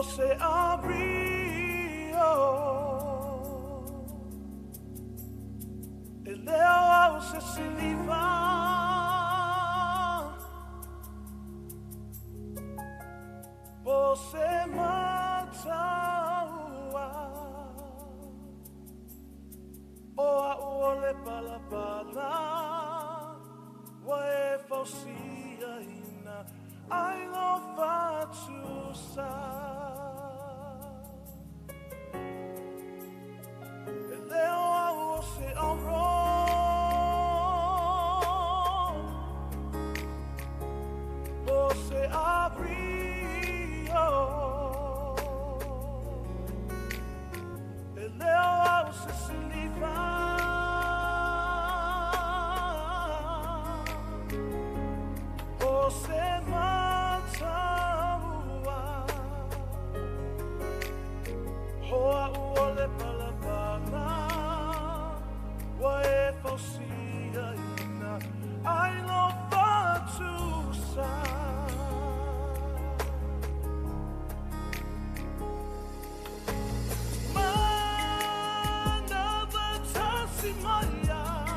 Se abrió el leo se siliva se mataua o a ole pala pala wa e fausia ina ai lo fatusa. Se abrió el leo se siliva o se mataua hoa uole pala pala wa e fausia ina ai lo fatusa. Maya.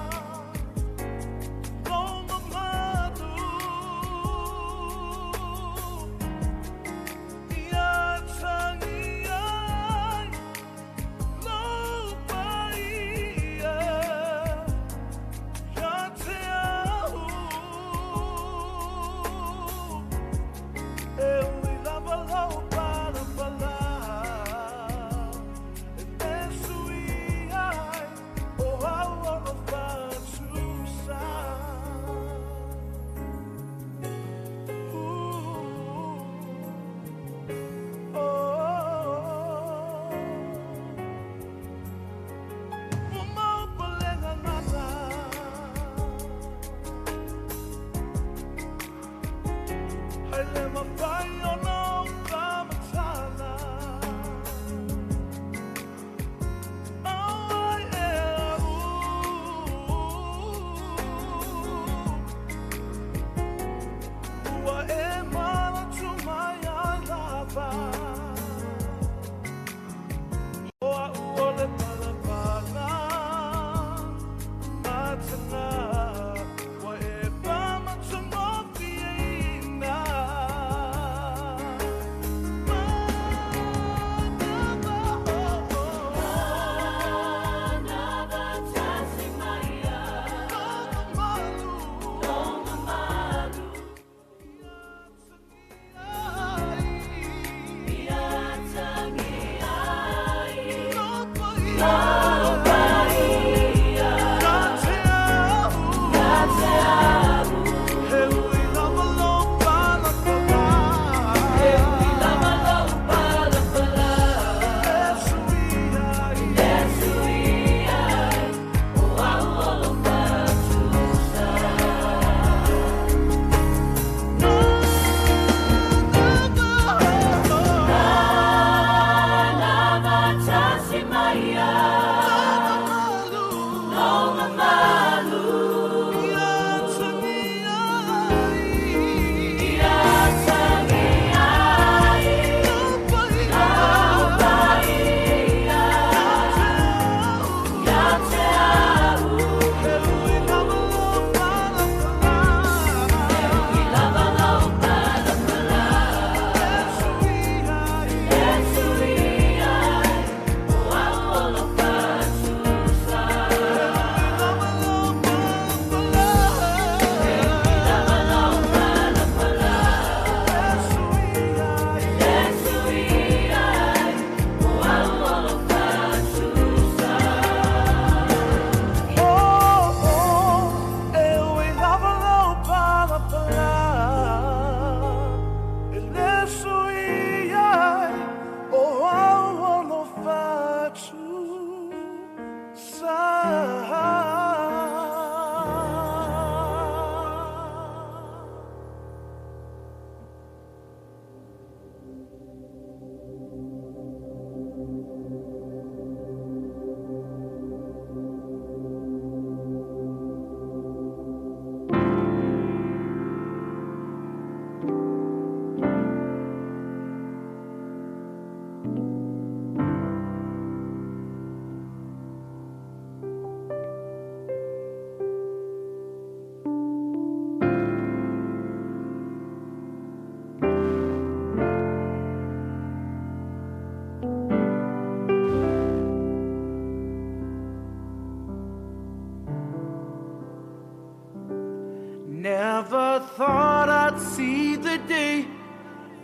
Never thought I'd see the day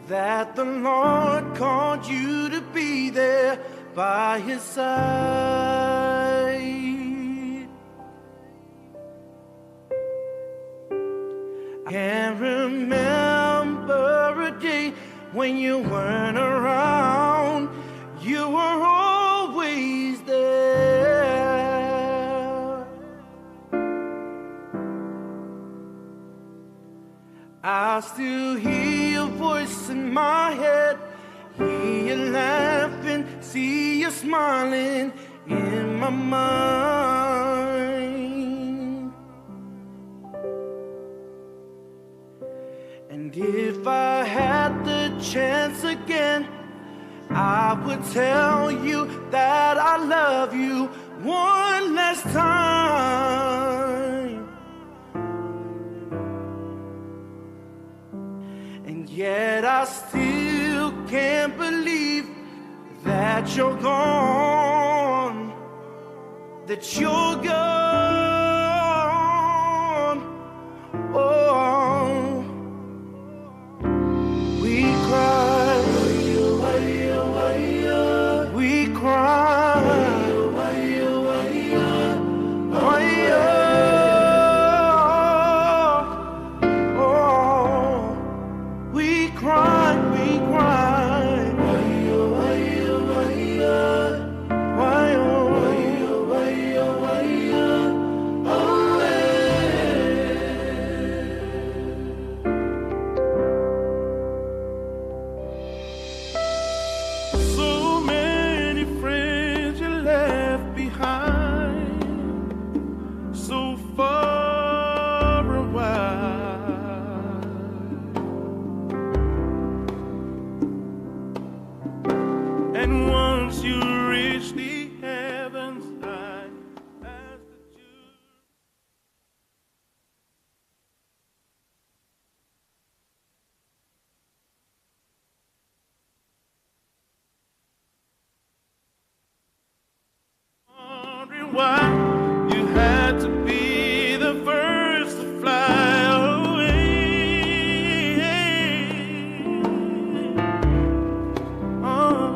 that the Lord called you to be there by his side. I can't remember a day when you weren't around. You were always there. I still hear your voice in my head, hear you laughing, see you smiling in my mind. And if I had the chance again, I would tell you that I love you one last time. And yet I still can't believe that you're gone, that you're gone. Oh, we cry, we cry, oh, we cry, we cry, why, oh, far and wide. And once you reach the heavens high, as the children, why you had to be the first to fly away. Oh,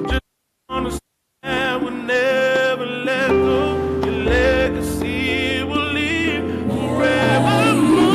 just wanna say I will never let go. Your legacy will live forevermore.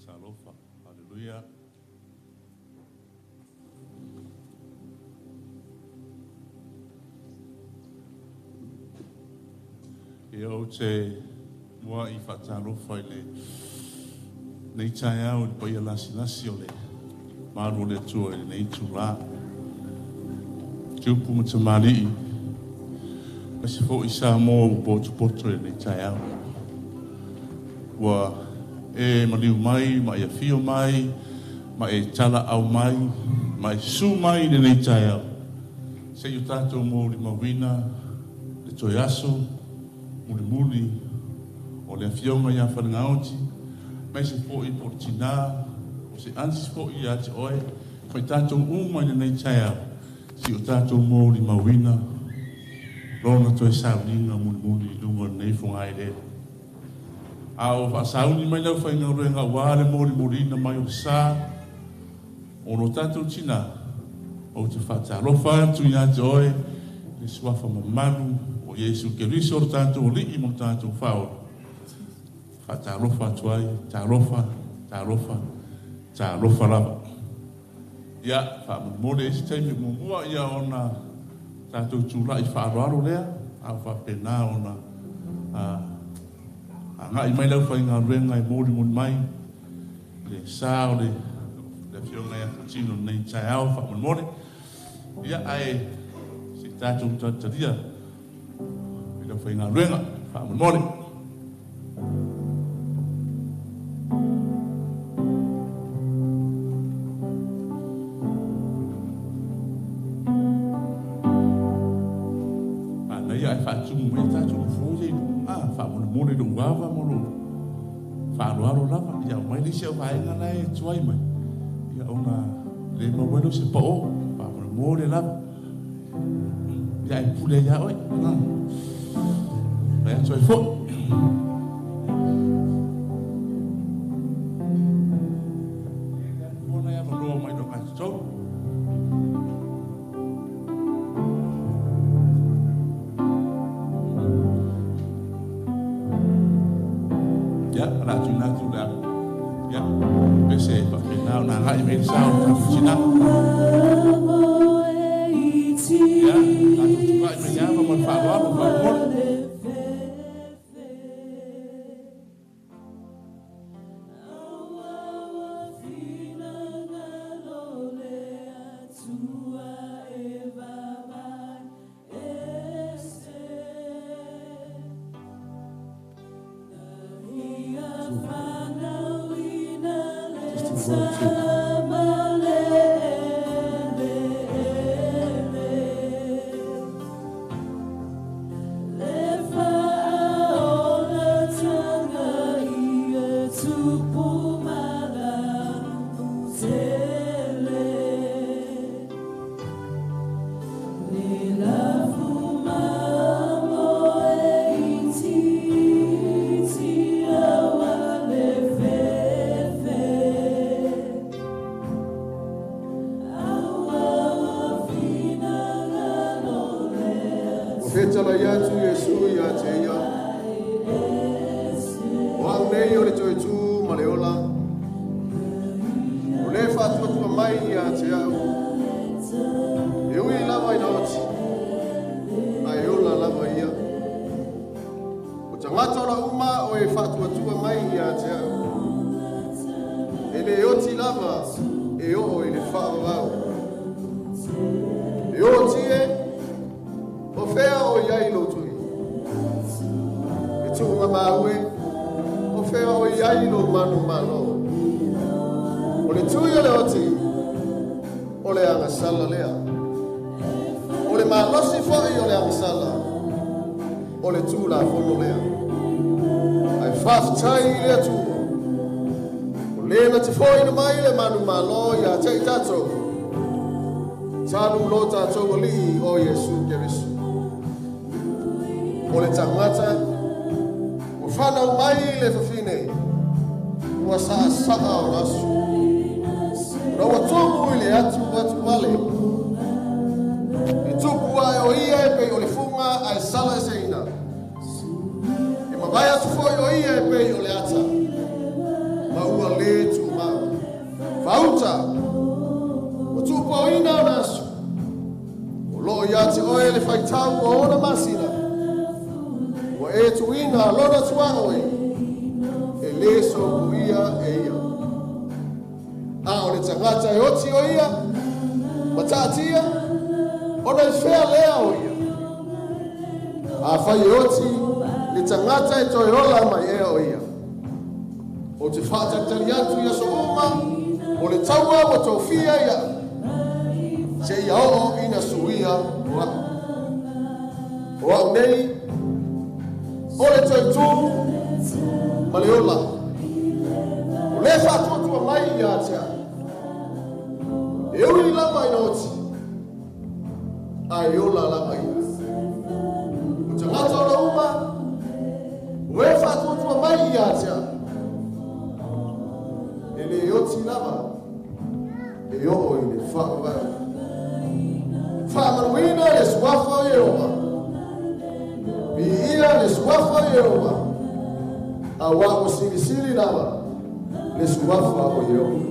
Talofa. Hallelujah. Ia ou te mua i whaatalofa i le Nei taeao i le paia lasilasi o le malu o le Atua i lenei itulā. Tupu ma tamalii, aemaise foi Samoa ua potopoto i lenei taeao. Ua e maliu mai ma e afio mai ma e talaau mai ma e susu mai i lenei taeao se i o tatou molimauina le toe aso mulimuli o le Afioga ia Falegaoti, aemaise foi po o le tina, o se ansi foi ia te oe, ma i tatou uma i lenei taeao, se i o tatou molimauina lona toe sauniga mulimuli i luga o lenei fogaeleele. A o faasauni mai le aufaigaluega aua le molimuliina mai o le sa o lo tatou tina, ou te faatalofa atu ia te oe i le suafa mamalu o Iesu Keriso lo tatou Alii ma lo tatou Faaola. Faatalofa atu ai, talofa, talofa, talofa lava. Ia, faamolemole i se taimi muamua ia ona tatou tulai faaaloalo lea, a o faapena ona agai mai le aufaigaluega e molimoli mai le sa o le Afioga ia Fuatino i lenei taeao faamolemole. Ia, ae se i tatou talitalia i le aufaigaluega faamolemole. Manaia ae faatumu mai tatou nofoa ia i luga. Ah, faamolemole i lou ava ma lou faaaloalo lava. Ia aumai le isi au vaega la e tuai mai. Ia ona le maua ai lea o se pao. Faamolemole lava. Ia ae pule ai ia oe. Fai atu ai foi. Nofoa na e avanoa mai logatotonu. Ia, o le a tuuina atu le a. Ia, pe se faapena ona agai mai le sa o le tatou tina. Ia, tatou tulai mai le ava ma le faaaloalo faamolemole. Testing 1, 2. Ua fetalai atu Iesu ia te ia, O au nei o le toe tu ma le ola, o le faatuatua mai ia te au, e ui lava ina oti, ae ola lava ia. O tagata ola uma o e faatuatua mai ia te au, e le oti lava e oo i le faavavau. E oti e, o fea o iai lou tui. E tuuga maue, o fea o iai lou manumalo. O le tui o le oti, o le agasala lea. O le malosi foi o le agasala, o le tulafono lea. Ae faafetai i le Atua, o le na te foaina mai le manumalo ia te i tatou, talu lo tatou Alii o Iesu Keriso. O le tagata ua fanau mai i le fafine, ua saasaa ona aso. Ona ua tumu i le atu atu vale. E tupu ae o ia e pei o le fuga ae sala eseina. E mavae atu foi o ia e pei o le ata, ma ua le tumau. Faauta, ua tuupaoina ona aso. O loo ia te oe le faitau o ona masina. Ua e tuuina lona tuaoi, e le sopuia e ia. tagata e oti o ia, ma taatia, ona i fea lea o ia. Afai e oti le tagata e toe ola mai ea o ia. O te faatalitali atu i aso uma, o le taua ua tofia ia, se ia oo ina suia o au. O au nei, o le toe tū ma le ola. O le faatuatua mai ia te au. E ui lava ina oti, ae ola lava ia. O tagata o la uma, o e faatuatua mai ia te au. E le oti lava, e oo i le faavavau. Faamanuina le suafa o Ieova. Viia le suafa o Ieova. Auā ua silisili lava le suafa o Ieova.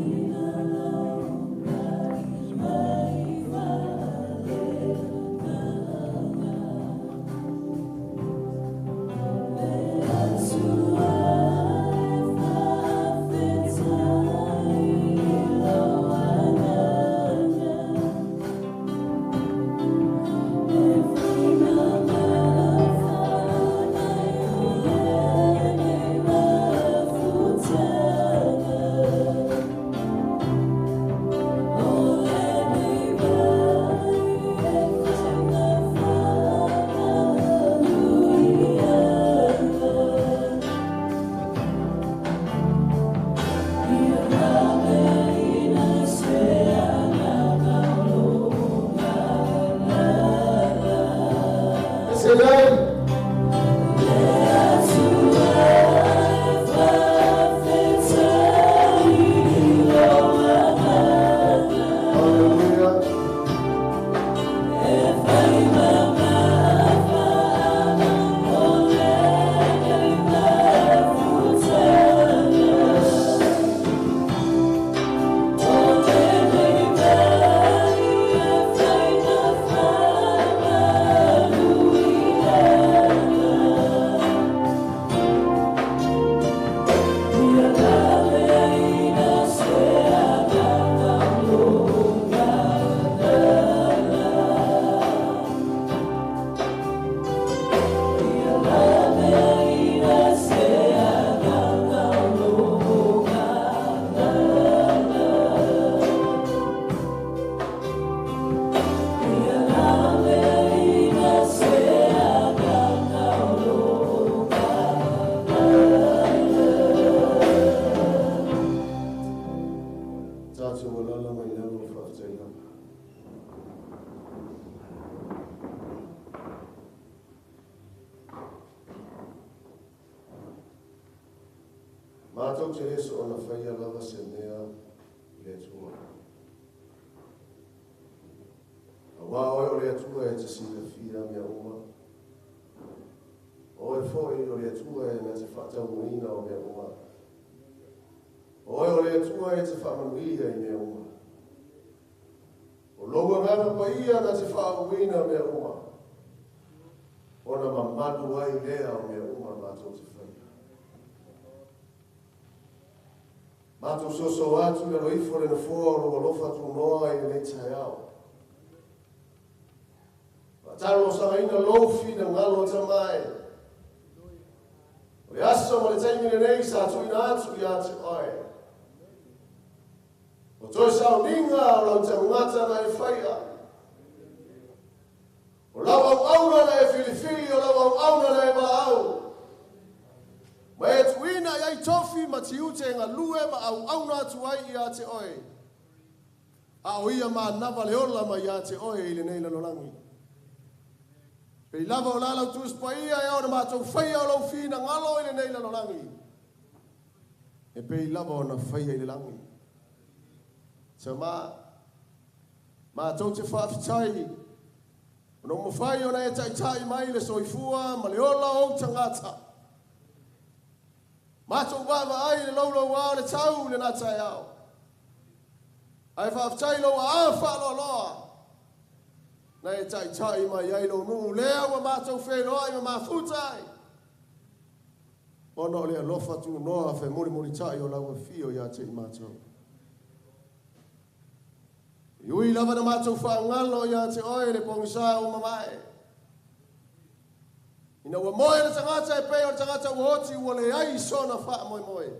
Mātou te leso o na whaia lava se mea i le Atua. A wā oe o le Atua e te silafia mea uma. Oe foi o le Atua e na te whaataunuina o mea uma. Oe o le Atua e te whaamanuia i mea uma. O loua ngana paia na te whaauina mea uma. Ona mamalu ai lea o mea uma mātou te whaia. Mātou soso atu le roifo le nofoa o lo alofa tūnoa i lenei taeao. Whātalo o sangaina loufi na ngalo tamae. O le aso ma le taimi lenei sa tuina atu ia te oe. O toi sauninga o lau tangata na e whaia. O lau au auna na e filifili, o lau au auna na e maau. Ma e tuina i ai tofi ma tiute e ngā lue ma au auna atu ai ia te oe. A o ia ma nava le ola ma ia te oe i lenei lalolangi. Pei lava o lalau tusi paia e au na mātou whaia o lau whina ngalo i lenei lalolangi. E pei lava o na whaia i le langi. Sa mātou te whaafetai. O na umawhai o na e taitai mai le soifua ma le ola o tangata. Mātou wawa ai le laulau au le tau le nā tai au. Ai whaafetai lau a whaaloaloa. Na e taitai mai ai lau nuu lea ua mātou whenua i ma mafutai. Ona o le alofa tūnoa whe muri muri tai o lau whio ia te i mātou. I ui lava na mātou whaangalo ia te oe le pongisa o mamae. Ina ua moe le tagata e pei o le tagata ua oti ua le ai sona wha moe moe.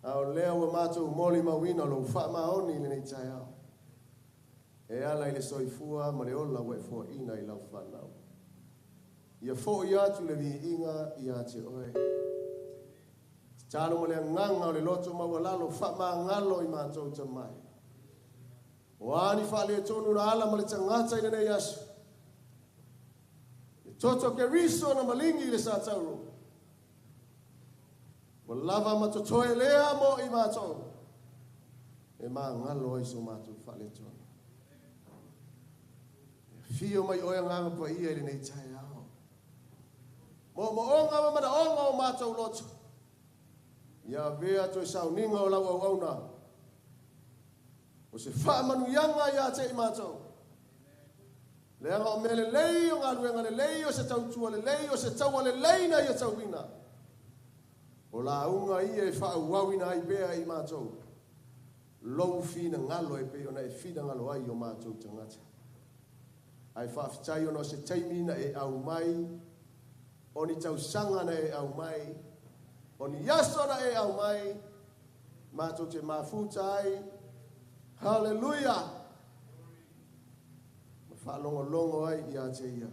A o lea ua mātou moli mauina lou wha maoni i lenei taeao. E ala i le soifua ma le ola ua e foaina i lau whanau. Ia fo i atu le viiga ia te oe. Talo ma le anganga o le loto maualalo wha maangalo i mātou tamai. O ani wha le tonu na ala ma le tagata i lenei aso. Le toto ke riso na malingi i le sa tauro. Ua lava ma totoe lea mo i mātou. E maangalo ai so mātou wha le tonu. E fio mai oe nganga pa ia i lenei taeao. Mo mo onga ma mana onga o mātou loto. Ia vea toe sauninga o lau au auna. O se whaamanuianga ia te i mātou. Leaga o mea lelei o galuega lelei o se tautua lelei o se taua lelei na ia tauina. O lauga ia e faaauauina ai pea i mātou. Lou finagalo e pei ona e finagalo ai o mātou tagata. Ae faafetai ona o se taimi na e aumai, o ni tausaga na e aumai, o ni aso na e aumai, mātou te mafuta ai. Hallelujah! Ma faalogologo ai ia te ia.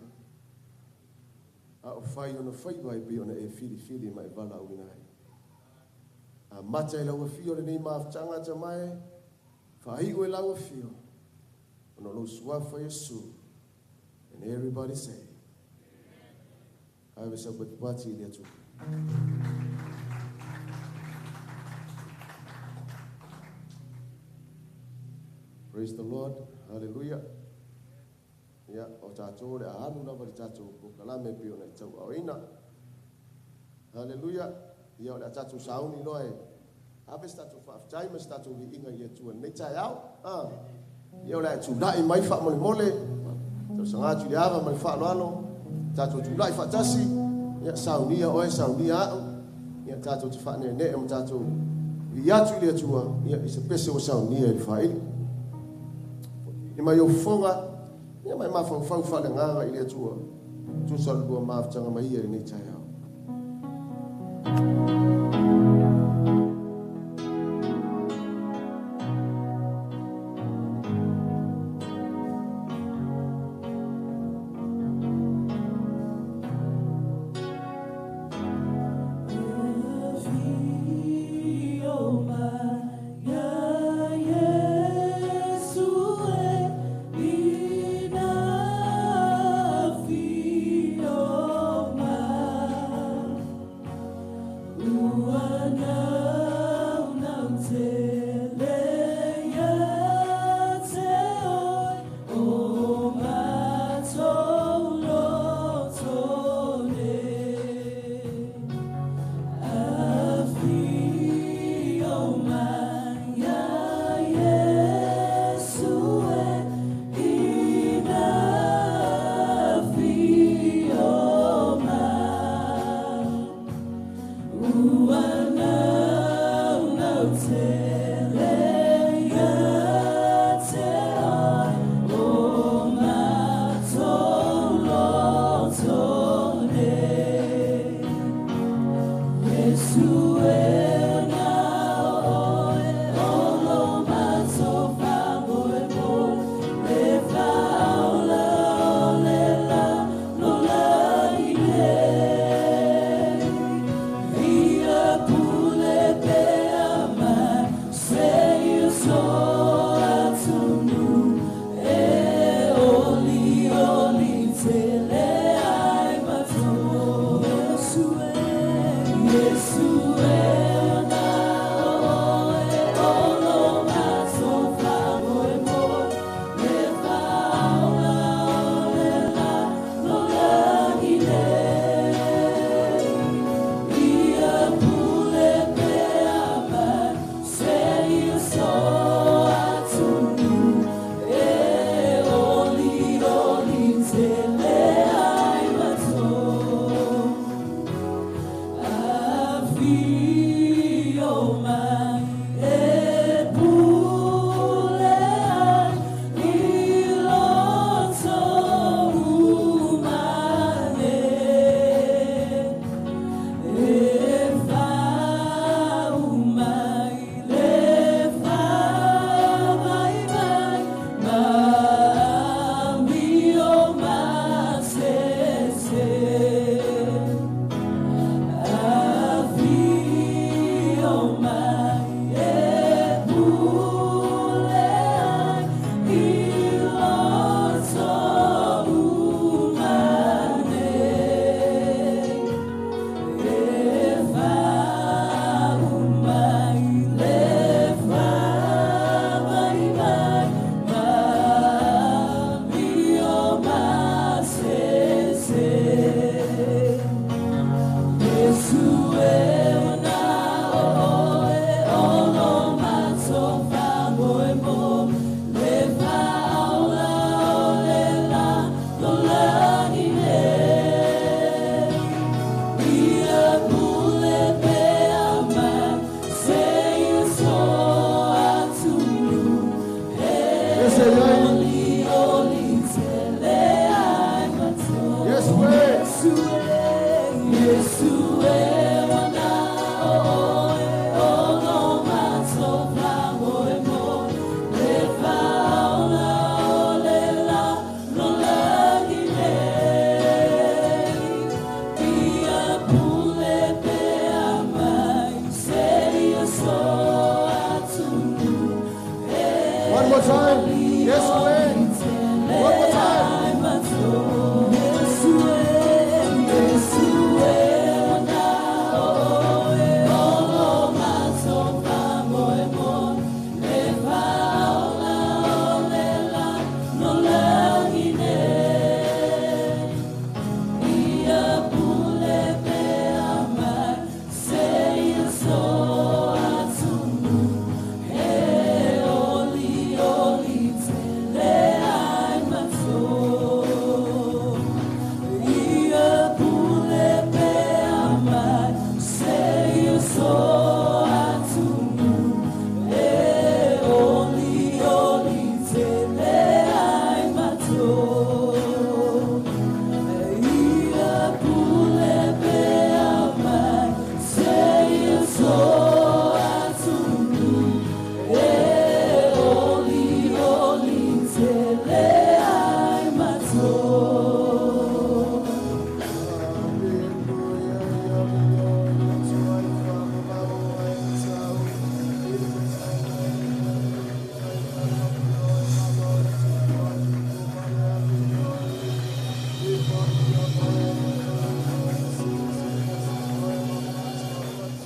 A o fai ona faiva e pei ona e filifili ma e valaauina ai. Amata i lau afio lenei mafutaga tamae, faaiu e lau afio, ona o lou suafa Iesu. And everybody say, Ave sau patipati i le Atua. Praise the Lord. Hallelujah. Ia, o tātou le alu lava le tātou polokalame e pei ona e tauaaoina. Hallelujah. Ia, o le a tatou sauni loa e ave se tatou faafetai ma se tatou viiga i le Atua i lenei taeao. Ah. Ia, o le a e tula'i mai faamolemole. Talosaga atu i le ava ma le faaaloalo. Tatou tula'i faatasi. Ia, saunia oe, saunia au. Ia, tatou te faaneenee ma tatou vii atu i le Atua. Ia, i se pese ua saunia i le faaili. I mai ou fofoga, ia ma e mafaufau faaleagaga i le Atua. Tusa o le lua mafutaga ma ia i lenei taeao. Afio mai ia Iesu e ina afio mai. One more time. Yes, way. One more time.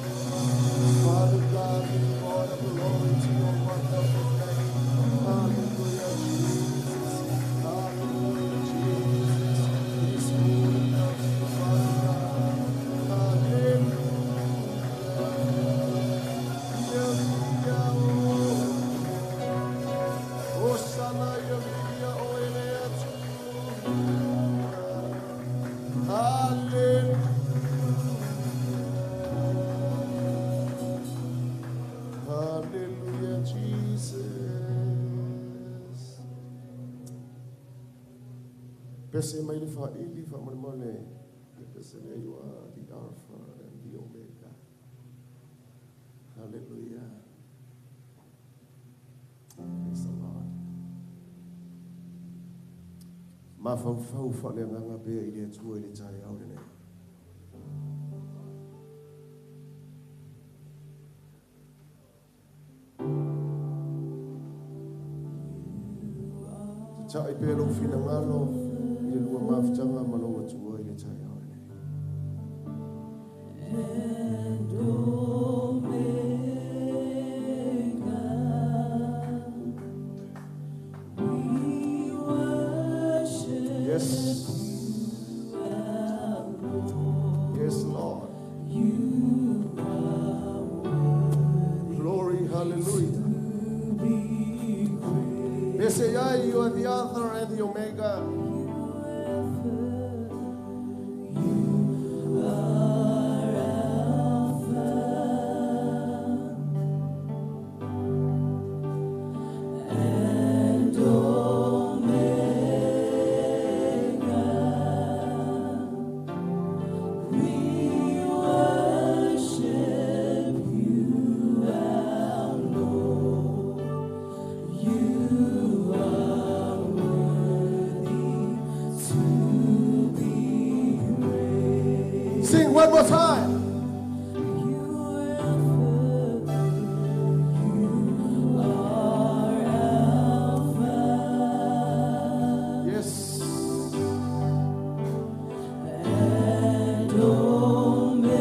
Father God, we give all the glory to your wonderful name. Hallelujah, Jesus. Hallelujah, Jesus. It is good enough, Father God. Hallelujah. Hosanna, Yahweh, O Eleatu. Hallelujah. Hallelujah, Jesus. Pese mai le fa'ili fa'amolemole le pese lea, you are the Alpha and the Omega. Hallelujah. Praise the Lord. Mafaufau fa'aleagaga pea i le Atua i le taeao lenei. Ta'i pea lou finagalo i le lua mafutaga ma lou Atua i le taeao lenei. And Omega, we worship Yes. you, our Lord. Yes, Lord. You are worthy Glory, hallelujah. to be praised. They say, "I, you are the Alpha and the Omega." You are Alpha and Omega. We worship you, our Lord. You are worthy to be praised. Sing one more time. You are Alpha, you are Alpha Yes. and Omega.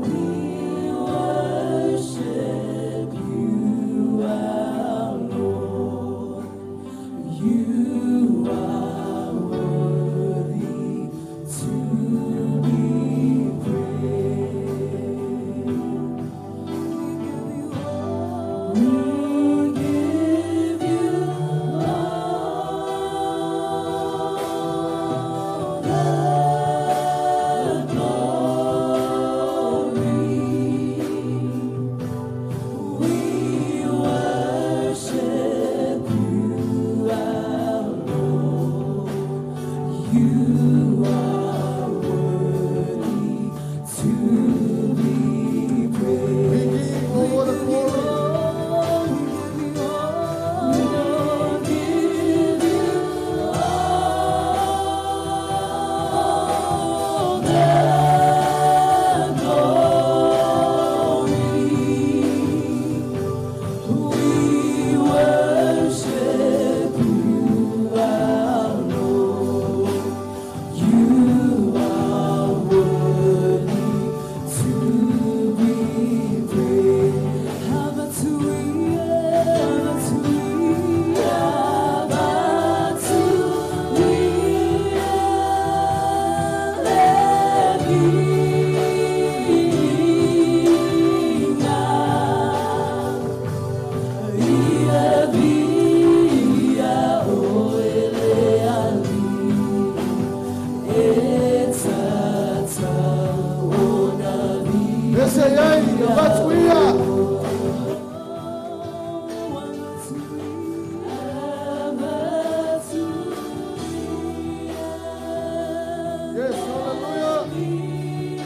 We worship you, our Lord. You are worthy Avatu ia. Yes, hallelujah. Hallelujah.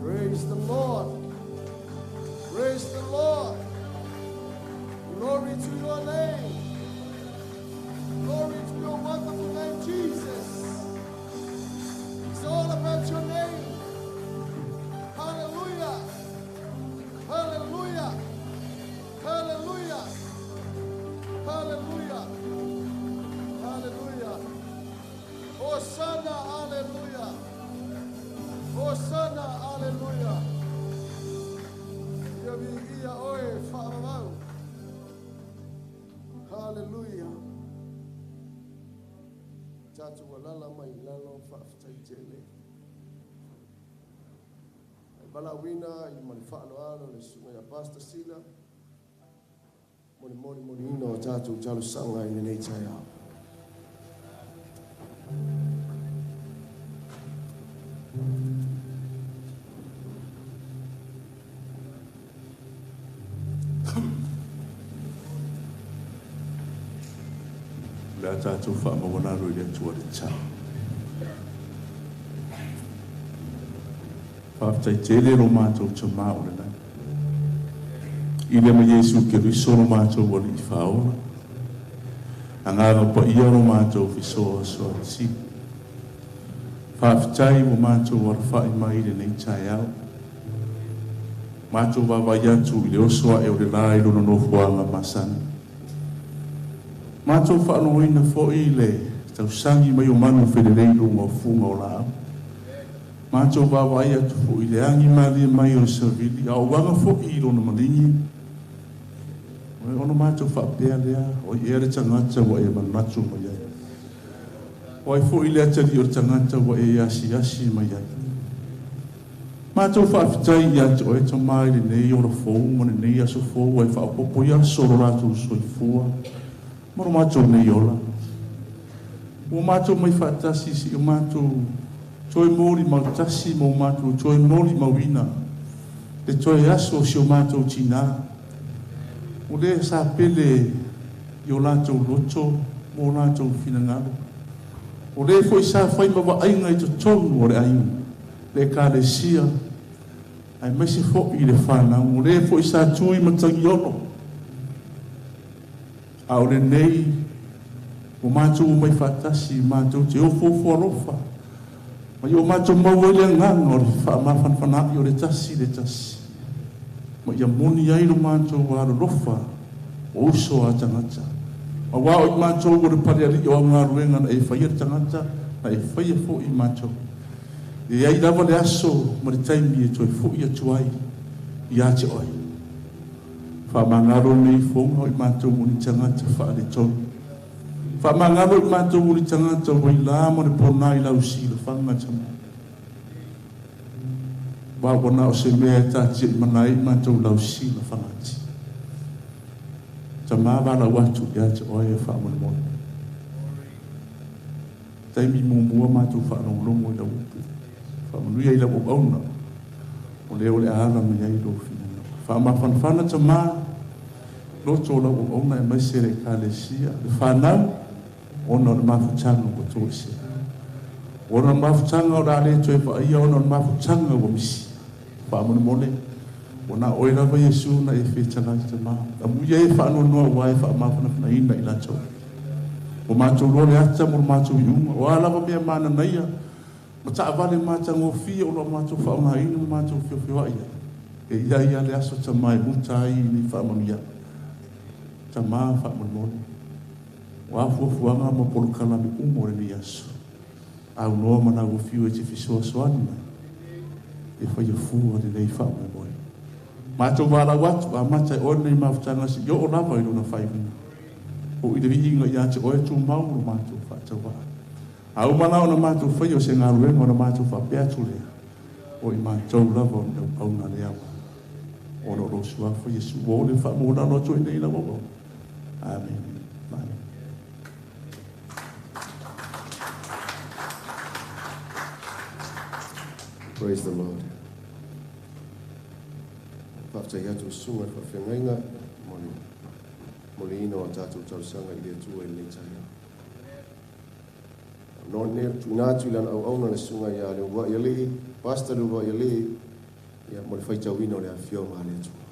Praise the Lord. Praise the Lord. Glory to your name. Glory to your wonderful name, Jesus. It's all about your name. Hallelujah. Hallelujah. Hallelujah. Hallelujah. Hallelujah. Hosanna, hallelujah. Hosanna, hallelujah. Ia viia oe whaamau. Hallelujah. Tātou alala mai lalo whaaftai tele. Ai balawina i mani whaaloalo le sunga ia Pastor Sila. Moni moni moni ina o tātou talo sanga i lenei taiao. Le a tātou whaamawanaro i le atua le tau. Whaaftai tele ro mātou te mā o le nai. I le ma Iesu ke riso ro mātou wali i whaora. A ngāra pa ia ro mātou whisoa soa ti. Whaaftai mo mātou wara mai le nei tai au. Mātou wawai atu i le osoa e o le lai rono nofoanga masana. Mātou whaanoina foi le tausangi mai o manu whererei lunga o funga o lau. Mātou wawai atu foi le angi maria mai o savili, a o wanga foi i rona maningi. O ono mātou whaapea lea, o i ere tangata wa e manatu mai ai. O ai foi le atari o tangata wa e asi asi mai ai. Mātou whaaftai i atu o e tamai le nei o la fōu, ma le nei aso fōu, ai whaapopo i aso ro rātou soifua. Maro mātou nei ola. O mātou mai whaatasi si o mātou toi mōri mau tasi mō mātou, toi mōri mau ina. Le toi aso si o mātou tina. O le sa pele i o lātou loto, mō lātou whinangalo. O le foi sa whai mawa ainga i to tonu o le ainga. Le ka le sia, ai mai se fo i le whanau. O le foi sa tui matangi ono. A o le nei, o mātou mai whaatasi, mātou te ofofo alofa. Ma i o mātou maua i le nganga o le whaamawhanwhanai o le tasi le tasi. Ma ia moni ai lo mātou alofa o uso a tangata. Ma wā o i mātou o le pariari o ngā ruenga na e whaia tangata, na e whaia fo i mātou. E ai lava le aso ma le taimi e toe fo i atu ai i ate oi. Whaamangaro nei whonga o i mātou moni tangata whaale tonu. Whaamangaro i mātou moni tangata wai la mo le pona i lau si le whanga tama. Wā wana o se mea e tāti i mana i mātou lau si le whanga ti. Tama wala watu i ate oe e whaamone mone. Taimi mumua mātou whaalongolongo i lau upu. Whaamanuia i lau auna. O leo le aala mai ai lou whinanga. Whaamawhanwhana tama loto o lau auna e mai se le kalesia. Le whanau, ona o le mafutanga o tō ese. Ona o le mafutanga o rā le toe whaia, ona o le mafutanga o misi. Whaamonemone, o nā oe lava Iesu na e whetalai tama. A muia e whaanonoa ua e whaamawhanawhana ina i lātou. O mātou role ata mo mātou i unga. O a lava mea mana naia, ma taavale mātangofia o lo mātou whaongaina ma mātou whiowhioa ia. E ia ia le aso tamai muta ai ni whaamanuia. Tamā faamolemole. Ua afuafuaga ma polokalame uma o lenei aso. Aunoa ma lau afio e te fesoasoani mai. E faia fua lenei faamoemoe. Matou valaau atu, amata e oe lenei mafutaga seia oo lava i lona faaiuga. O i le viiga ia te oe tumau lo matou faatauvaa. A uma la ona matou faia o se galuega ona matou faapea atu lea, o i matou lava o ni auauna le awa. Ona o lou suafa Iesu ua oo le faamaualalo atu ai nei i lau auauna. Amene. Amene. Praise the Lord. Faafetai atu i susuga i le faafeagaiga mo le momoliina o a tatou talosaga i le Atua i lenei taeao. No nei tuuina atu i lana auauna le susuga ia Leuluaialii, Pastor Leuluaialii, ia mo le faitauina o le afioga a le Atua.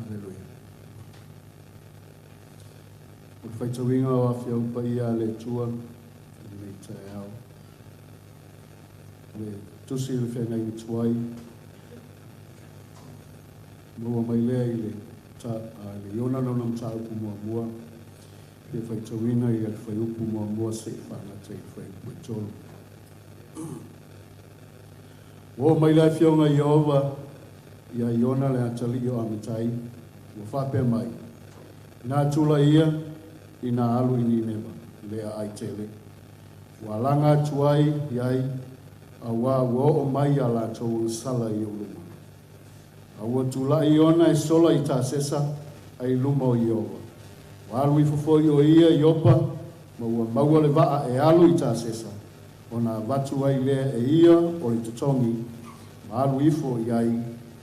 Aleluia. O le faitauina o Afioga Paia a le Atua i lenei taeao. Le tusi i le feagaiga tuai, maua mai lea i le Iona lona mataupu muamua, fia faitauina i le fuaiupu muamua seia faagata i le fuaiupu e 3. Ua oo mai le afioga i Ieova ia Iona le atalii o Amitai, ua faapea mai, Ina tulai ia ina alu i Nineva, le aai tele. Ua alaga atu ai i ai, auā ua oo mai a latou agasala i ou luma. A ua tulai Iona e sola i Tasesa ai luma o Ieova. Ua alu ifo foi o ia i Iopa, ma ua maua le vaa e alu i Tasesa, ona avatu ai lea e ia o le totogi, ma alu ifo i ai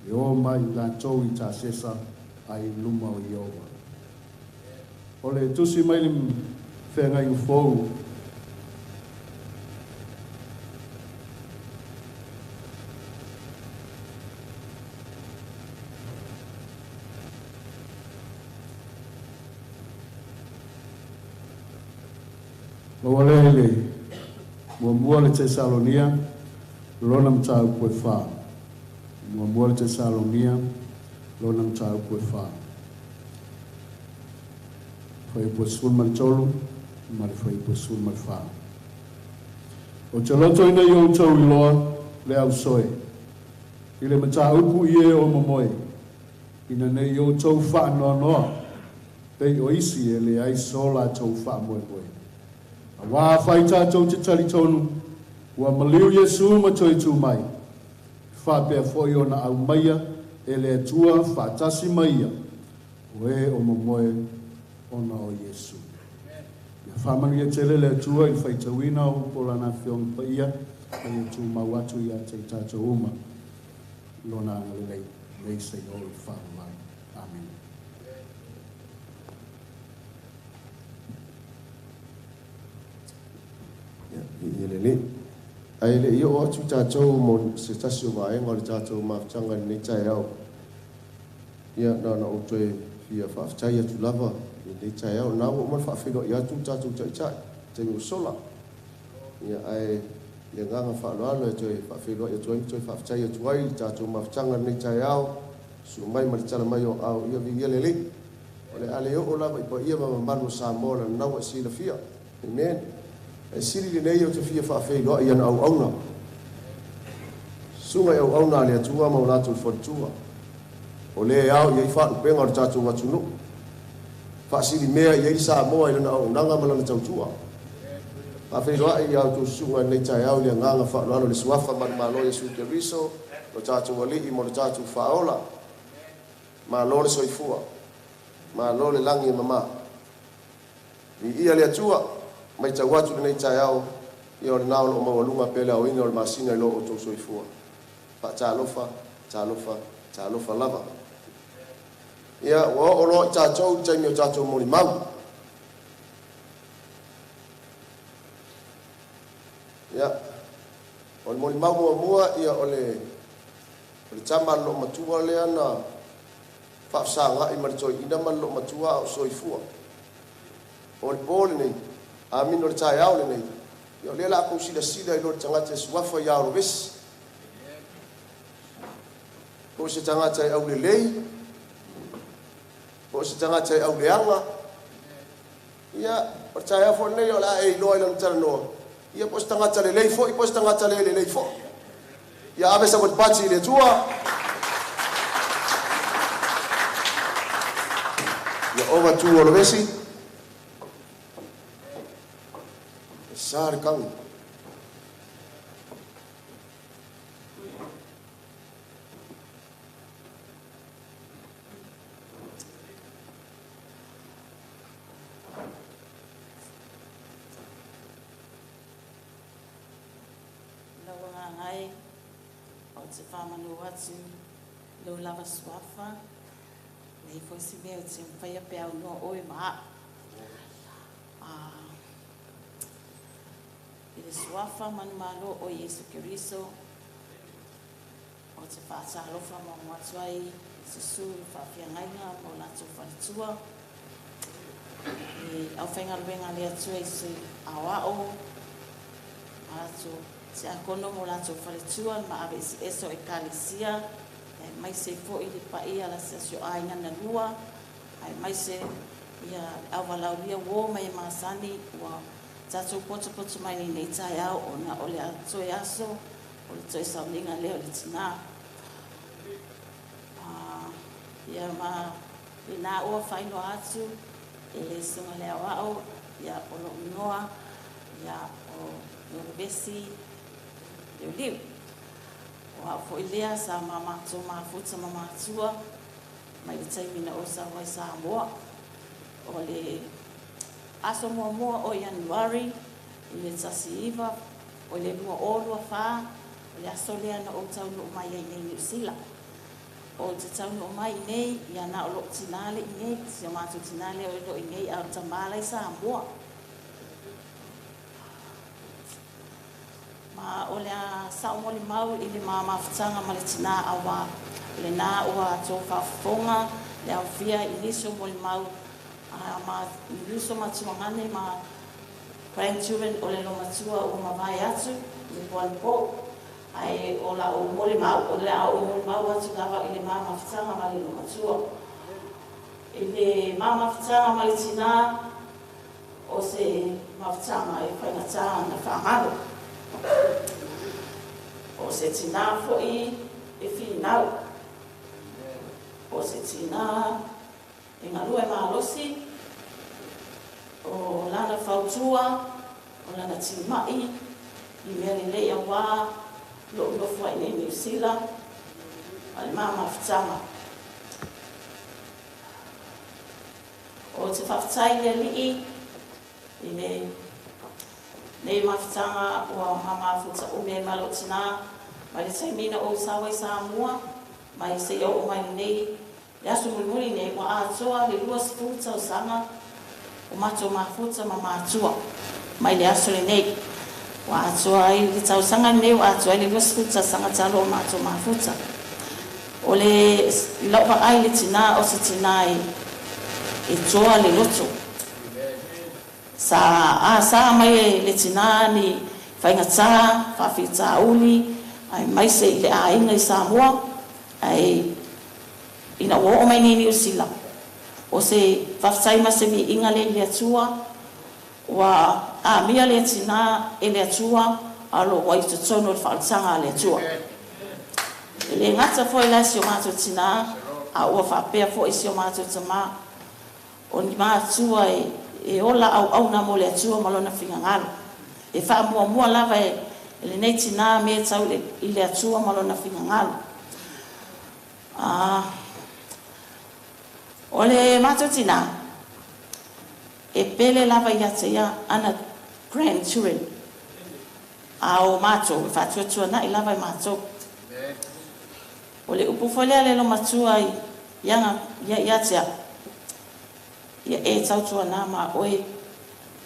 e o mai latou i Tasesa ai luma o Ieova. O le tusi mai le feagaiga fou. Maua lea i le muamua le Tesalonia, lona mataupu e 4. Muamua le Tesalonia, lona mataupu e 4. Fuaiupu e 13 ma le fuaiupu e 14. O te loto ina i outou iloa le ausoe, i le mataupu i e o momoe, ina nei outou faanoanoa, pei o isi e leai so latou faamoemoe. Auā afai tatou te talitonu, ua maliu Iesu ma toe tu mai, e faapea foi ona aumaia e le Atua faatasi ma ia, o e o momoe ona o Iesu. Ia faamanuia tele le Atua i le faitauina o upu o Lana Afioga Paia, ma ia tumau atu ia te i tatou uma Lona agalelei, nei seia oo i le faavavau. Amene. Ia, viia le Alii. Ae le i oo atu tatou mo se tasi o vaega o le tatou mafutaga i lenei taeao, ia, na ona ou toe fia faafetai atu lava i lenei taeao. Na ua uma ona faafeiloai atu le tatou Taitai i taimi ua sola. Ia, ae i le agaga faaaloalo e toe faafeiloai atu ai ma toe faafetai atu ai i le tatou mafutaga i lenei taeao, susu mai ma le tala mai o aao, ia viia le Alii. O le a le oo lava i paia ma mamalu o Samoa lana ua e silafia. Amen. E sili lenei ou te fia faafeiloai i ana auauna. Susuga i auauna a le Atua ma o latou faletua. O lea e ao i ai faalupega o le tatou atunuu. Faasilimea i ai le Samoa i lana auaunaga ma lana tautua. Faafeiloai i a outou susuga i lenei taeao i le agaga faaaloalo i le Suafa manumalo Iesu Keriso, lo tatou Alii ma lo tatou Faaola. Malo le soifua. Malo le lagi e mama. Viia le Atua, matau atu lenei taeao, ia o lena o lo o maualuga pea le aoina o le masina i lo outou soifua. Faatalofa, talofa, talofa lava. Ia, ua oo loa i tatou i le taimi o tatou molimau. Ia, o le molimau muamua, ia o le tama a le loomatua lea na Faafesaga'i ma le toeaina ma le loomatua a o soifua. O le po lenei, amina o le taeao lenei, ia o lea o le a tou silasila i lo le tagata e suafa ia Olovesi. Po o se tagata e aulelei, po o se tagata e auleaga. Ia, o le taeao foi lenei o le a e iloa i lana talanoa, ia po o se tagata lelei foi, po o se tagata le lelei foi. Ia ave sa pati i le Atua. Ia ova tu Olovesi. E sa le kagi. Lau agaga e, ou te faamanu atu i lou lava suafa, e leai foi se mea ou te mafaia pe aunoa oe ma a'u. I le suafa manumalo o Iesu Keriso, ou te faatalofa muamua atu ai i susu i faafeagaiga ma o latou faletua, le aufaigaluega a le Atua i sui aoao, ma latou tiakono ma o latou faletua, le maave eseese o Ekalesia, aemaise foi le paia o si o aiga na lua, aemaise ia le auvalaulia uo ma e masani ua tatou potopoto mai lenei taeao ona o le toe aso o le toe sauniga lea o le tinā. Ia ma lena ua faailoa atu e le susuga i le aoao, ia o lou igoa, ia o Olevesi Liuliu. O au foi lea sa mamatou mafuta ma matua mai le taimi na ou sau ai Samoa. O le aso muamua o Ianuari i le 19 o le 2024, o le aso lea na ou taunuu mai ai nei i Niu Sila. Ou te taunuu mai i nei, ia na o lou tinā le i nei, si o matou tinā lea o lo o i nei, a o le tamā la e i Samoa. Ma o le a sa'o molimau i le ma mafutaga ma le tinā, auā o lenā ua tou faafofoga le aofia i nisi o molimau a ma i uso ma tuagane ma grandchildren o le loomatua ua mavae atu i le po anapo. Ae o la'u molimau, o le a ou molimau atu lava i le ma mafutaga ma le loomatua. I le ma mafutaga ma le tinā, o se mafutaga e faigatā ona faagalo. O se tinā foi e finau. O se tinā e galue malosi, o lana fautua, o lana timai i mea lelei auā lo'u nofo ai nei Niu Sila ma le ma mafutaga. O te faafetai i le Alii i le nei mafutaga ua mamafuta umi ai ma lou tinā mai le taimi na ou sau ai Samoa mai seia oo mai lenei le aso mulimuli nei ua atoa le 20 tausaga o matou mafuta ma matua mai le aso lenei ua atoa ai le tausaga lenei ua atoa ai le 20 tausaga talu o matou mafuta. O le lau vaai le tinā, o se tinā e toa le loto. Sa asa mai e le tinā ni faigatā, faafitauli, aemaise i le aiga i Samoa, ae ina ua oo mai nei i Niu Sila, o se faafetai ma se viiga lea i le Atua, ua amia le tinā e le Atua, a o lo o ua i totonu o le faaolataga a le Atua. E le gata foi la i si o matou tinā, a ua faapea foi si o matou tamā, o ni matua e ola auauna mo le Atua ma Lona finagalo. E faamuamua lava e lenei tinā mea tau i le Atua ma Lona finagalo. O le matou tinā, e pele lava ia te ia ana grandchildren, a o matou, e faatuatuana'i lava e matou. O le upu foi lea a le loomatua ia ia te a'u, ia e tautuanā ma oe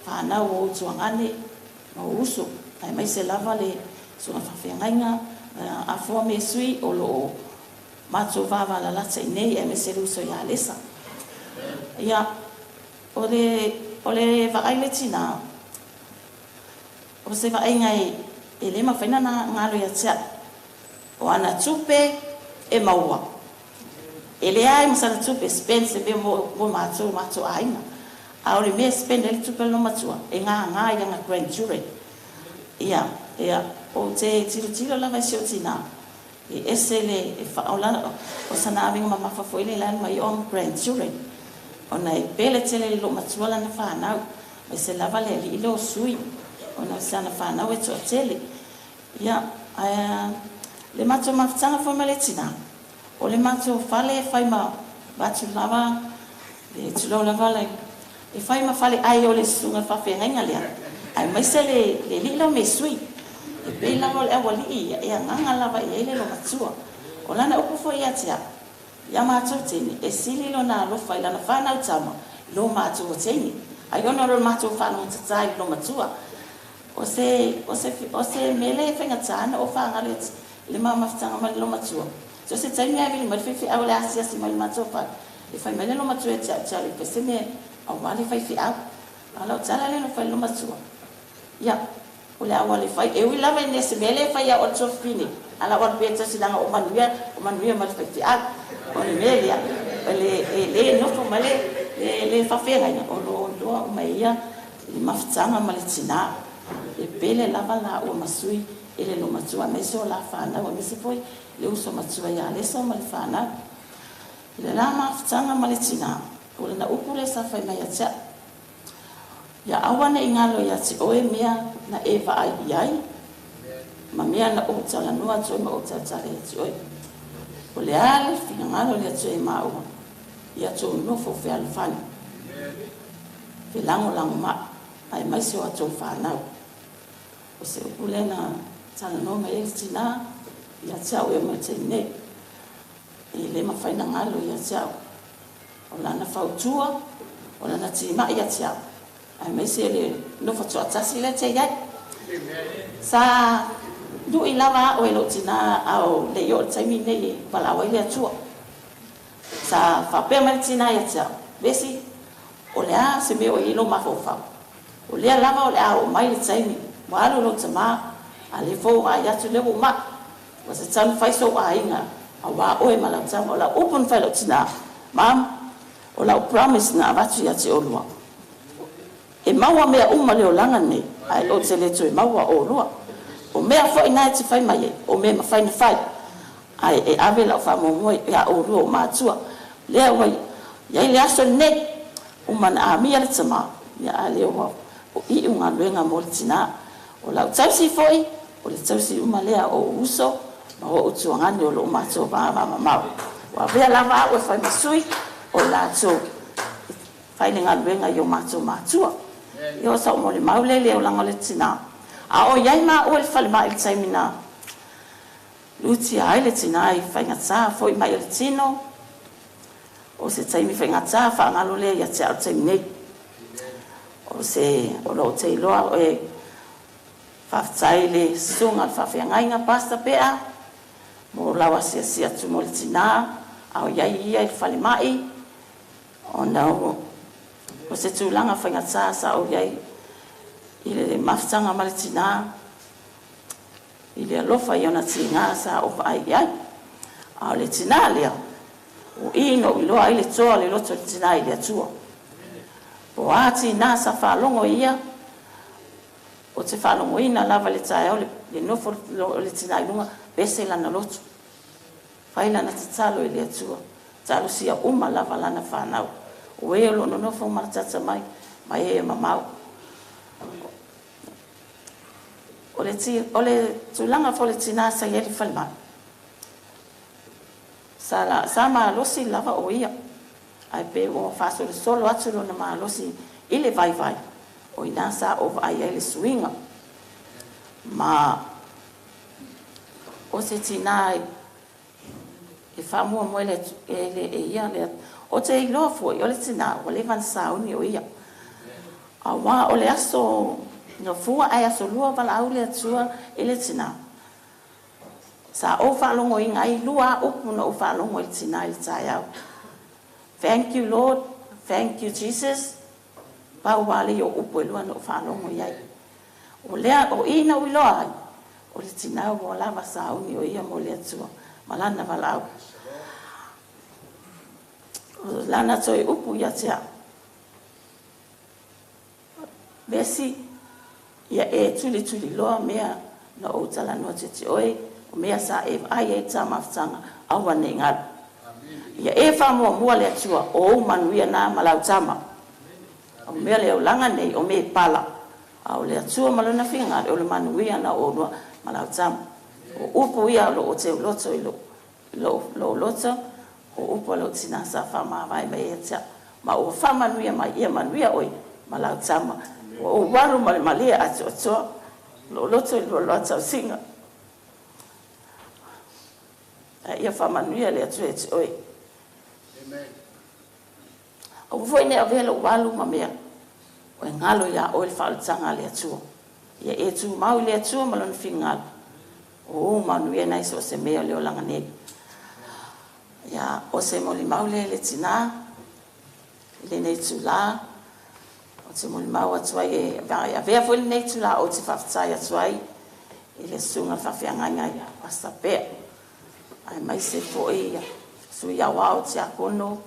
fanau o ou tuagane ma ou uso, aemaise lava le susuga faafeagaiga Afoa Mesui o loo matou vavalalata i inei aemaise le uso ia Alesa. Ia, o le, o le vaai i le tinā, o se vaaiga e, e le mafai ona galo ia te au. O ana tupe e maua. E leai ma sana tupe e spend se mea mo, mo matou, matou aiga. A o le mea e spend ai le tupe a le loomatua, e gagā i ana grandchildren. Ia, ia, ou te tilotilo lava i si ou tinā, e ese le, e wha, o sana avega mamafa foi le lana mai o ana grandchildren. Ona e pele tele i le loomatua lana whanau. Mai se lava le alii lea o Sui, ona o sana whanau e toatele. Ia, ae le matou mafutaga foi ma le tinā, o le matou fale e fai ma vatu lava, le tulou lava le, e fai ma fale ai o le susuga i le faafeagaiga lea, aemaise le le alii lea o Mesui. E pei lava o le aualii ia, e agaga lava i ai le loomatua. O lana upu foi ia te au, ia matou teine, e sili lona alofa i lana whanau tama, i lo matou o teine. Ai ona o le matou faalogotata i le loomatua. O se, o se, o se mea lea e faigata ona ou fagalo i le ma mafutaga ma le loomatua. So se taimi ae vili mai le faifeau le asiasi mai i le matou fale, e fai mai le loomatua ia te au, ou te alu e fai se mea aua le faifeau. A o lau tala lea na fai i le loomatua, ia, o le a ou alu e fai, e ui lava ina se mea lea e fai au o le tuafafine, ae o le a ou alu pea e tausi leaga ua manuia, ua manuia ma le faifeau. O le mea lea, e le nofo ma le, le faafeagaiga, o lo o iloa uma e ia le mafutaga ma le tinā. E pele lava laua ma Sui i le loomatua aemaise o la fanau, aemaise foi le uso matua ia Alesa ma le fanau. I le la mafutaga ma le tinā, o lana upu lea sa fai mai ia te au, Ia aua ne i galo ia te oe mea na e vaai i ai, ma mea na ou talanoa atu ai ma ou tautala ia te oe. O le a le finagalo o le Atua i maua, ia tou nofo fealofani, felagolagomai, aemaise o a tou fanau. O se upu lea na talanoa mai ai le tinā ia te au e oo mai i le taimi nei. E le mafai ona galo ia te au. O lana fautua, o lana timai ia te au, aemaise le nofo toatasi lea te i ai. Sa lui lava au e lou tinā a o le i oo i le taimi lenei e valaau ai le Atua. Sa faapea mai le tinā ia te au, Vesi, o le a se mea o i ai lou mafaufau? O lea lava o le a oo mai le taimi ua alu lou tamā, a o lea foi ua vaai atu o lea ua ou mai. Ua tatau ona fai sou aiga aua oe ma lau tama. O lau upu na fai i lou tinā, Mom, o lau promise na avatu ia te oulua, e maua mea uma le olaga lenei, ae ou te le toe maua oulua. O mea foi na e te fai mai ai, o mea e mafai ona fai, ae e ave lau faamuamua ia oulua o matua. Lea ua i ai le aso lenei, uma ona amia le tama, ia a lea ua iu galuega mo le tinā. O lau tausi foi, o le tausi uma lea o ou uso ma ou tuagane o loo matou vavamamao. Ua avea lava au e fai ma sui o latou e fai le galuega i o matou matua. Ia o sau molimau lea i le olaga o le tinā. A o i ai maua i le falemai i le taimi na lutia ai le tinā i faigata foi mai o le tino, o se taimi faigata faagalo lea ia te au i le taimi nei. O se, o lo o te iloa e faafetai i le susuga i le faafeagaiga Pastor Pea mo lau asiasi atu mo le tinā a o i ai ia i le falemai, ona o se tulaga faigata sa ou i ai i le mafutaga ma le tinā, i le alofa i ona tiga sa ou vaai i ai. A o le tinā lea, o i na ou iloa ai le toa o le loto o le tinā i le Atua. Po o a tinā sa faalogo e ia, ou te faalogoina lava i le taeao le nofo o le tinā i luga, pese lana loto, fai lana tatalo i le Atua, talosia uma lava lana fanau, o e o lo o nonofo ma le tata mai, ma e e mamao. O le, o le tulaga foi o le tinā sa i ai i le falemai, sa, sa malosi lava o ia, ae pe ua faasolosolo atu lona malosi i le vaivai, o ina sa ou vaai ai le suiga. Ma o se tinā e faamuamua e le, e ia le, ou te iloa foi o le tinā ua leva ona sauni o ia. Aua o le aso Gafua ae aso Lua valaau le Atua i le tinā. Sa ou faalogoina ai lua a upu na ou faalogo i le tinā i le taeao. Thank you Lord, thank you Jesus. Pau lava lea o upu e lua na ou faalogo i ai. O lea, o i na ou iloa ai, o le tinā ua lava sauni o ia mo le Atua ma lana valaau. O lana toe upu ia te au, Vesi, ia e tulituliloa mea na ou talanoa atu ia te oe, o mea sa e vaai ai i le ta mafutaga, aua ne i galo. Ia e faamuamua le Atua, o ou manuia na ma lau tama. O mea o le olaga nei, o mea e pala, a o le Atua ma Lona finagalo, o le manuia na o oulua ma lau tama. O upu ia o lo o teuloto i lou loto, o upu a lou tinā sa faamavae mai ai ia te au. Ma ua faamanuia mai, ia manuia oe ma lau tama. Ua ou alu ma le malie atoatoa, lou loto i lualoa tausiga. A ia faamanuia le Atua ia te oe. Aua foi ne i avea lou alu ma mea e galo ia oe le faaolataga a le Atua. Ia e tumau i le Atua ma Lona finagalo, o ou manuia na i so o se mea o le olaga nei. Ia, o se molimau lea i le tinā i lenei itulā, ou te molimau atu ai e avea foi lenei itulā ou te faafetai atu ai i le susuga i le faafeagaiga ia Pastor Pea, aemaise foi sui aoao, tiakono,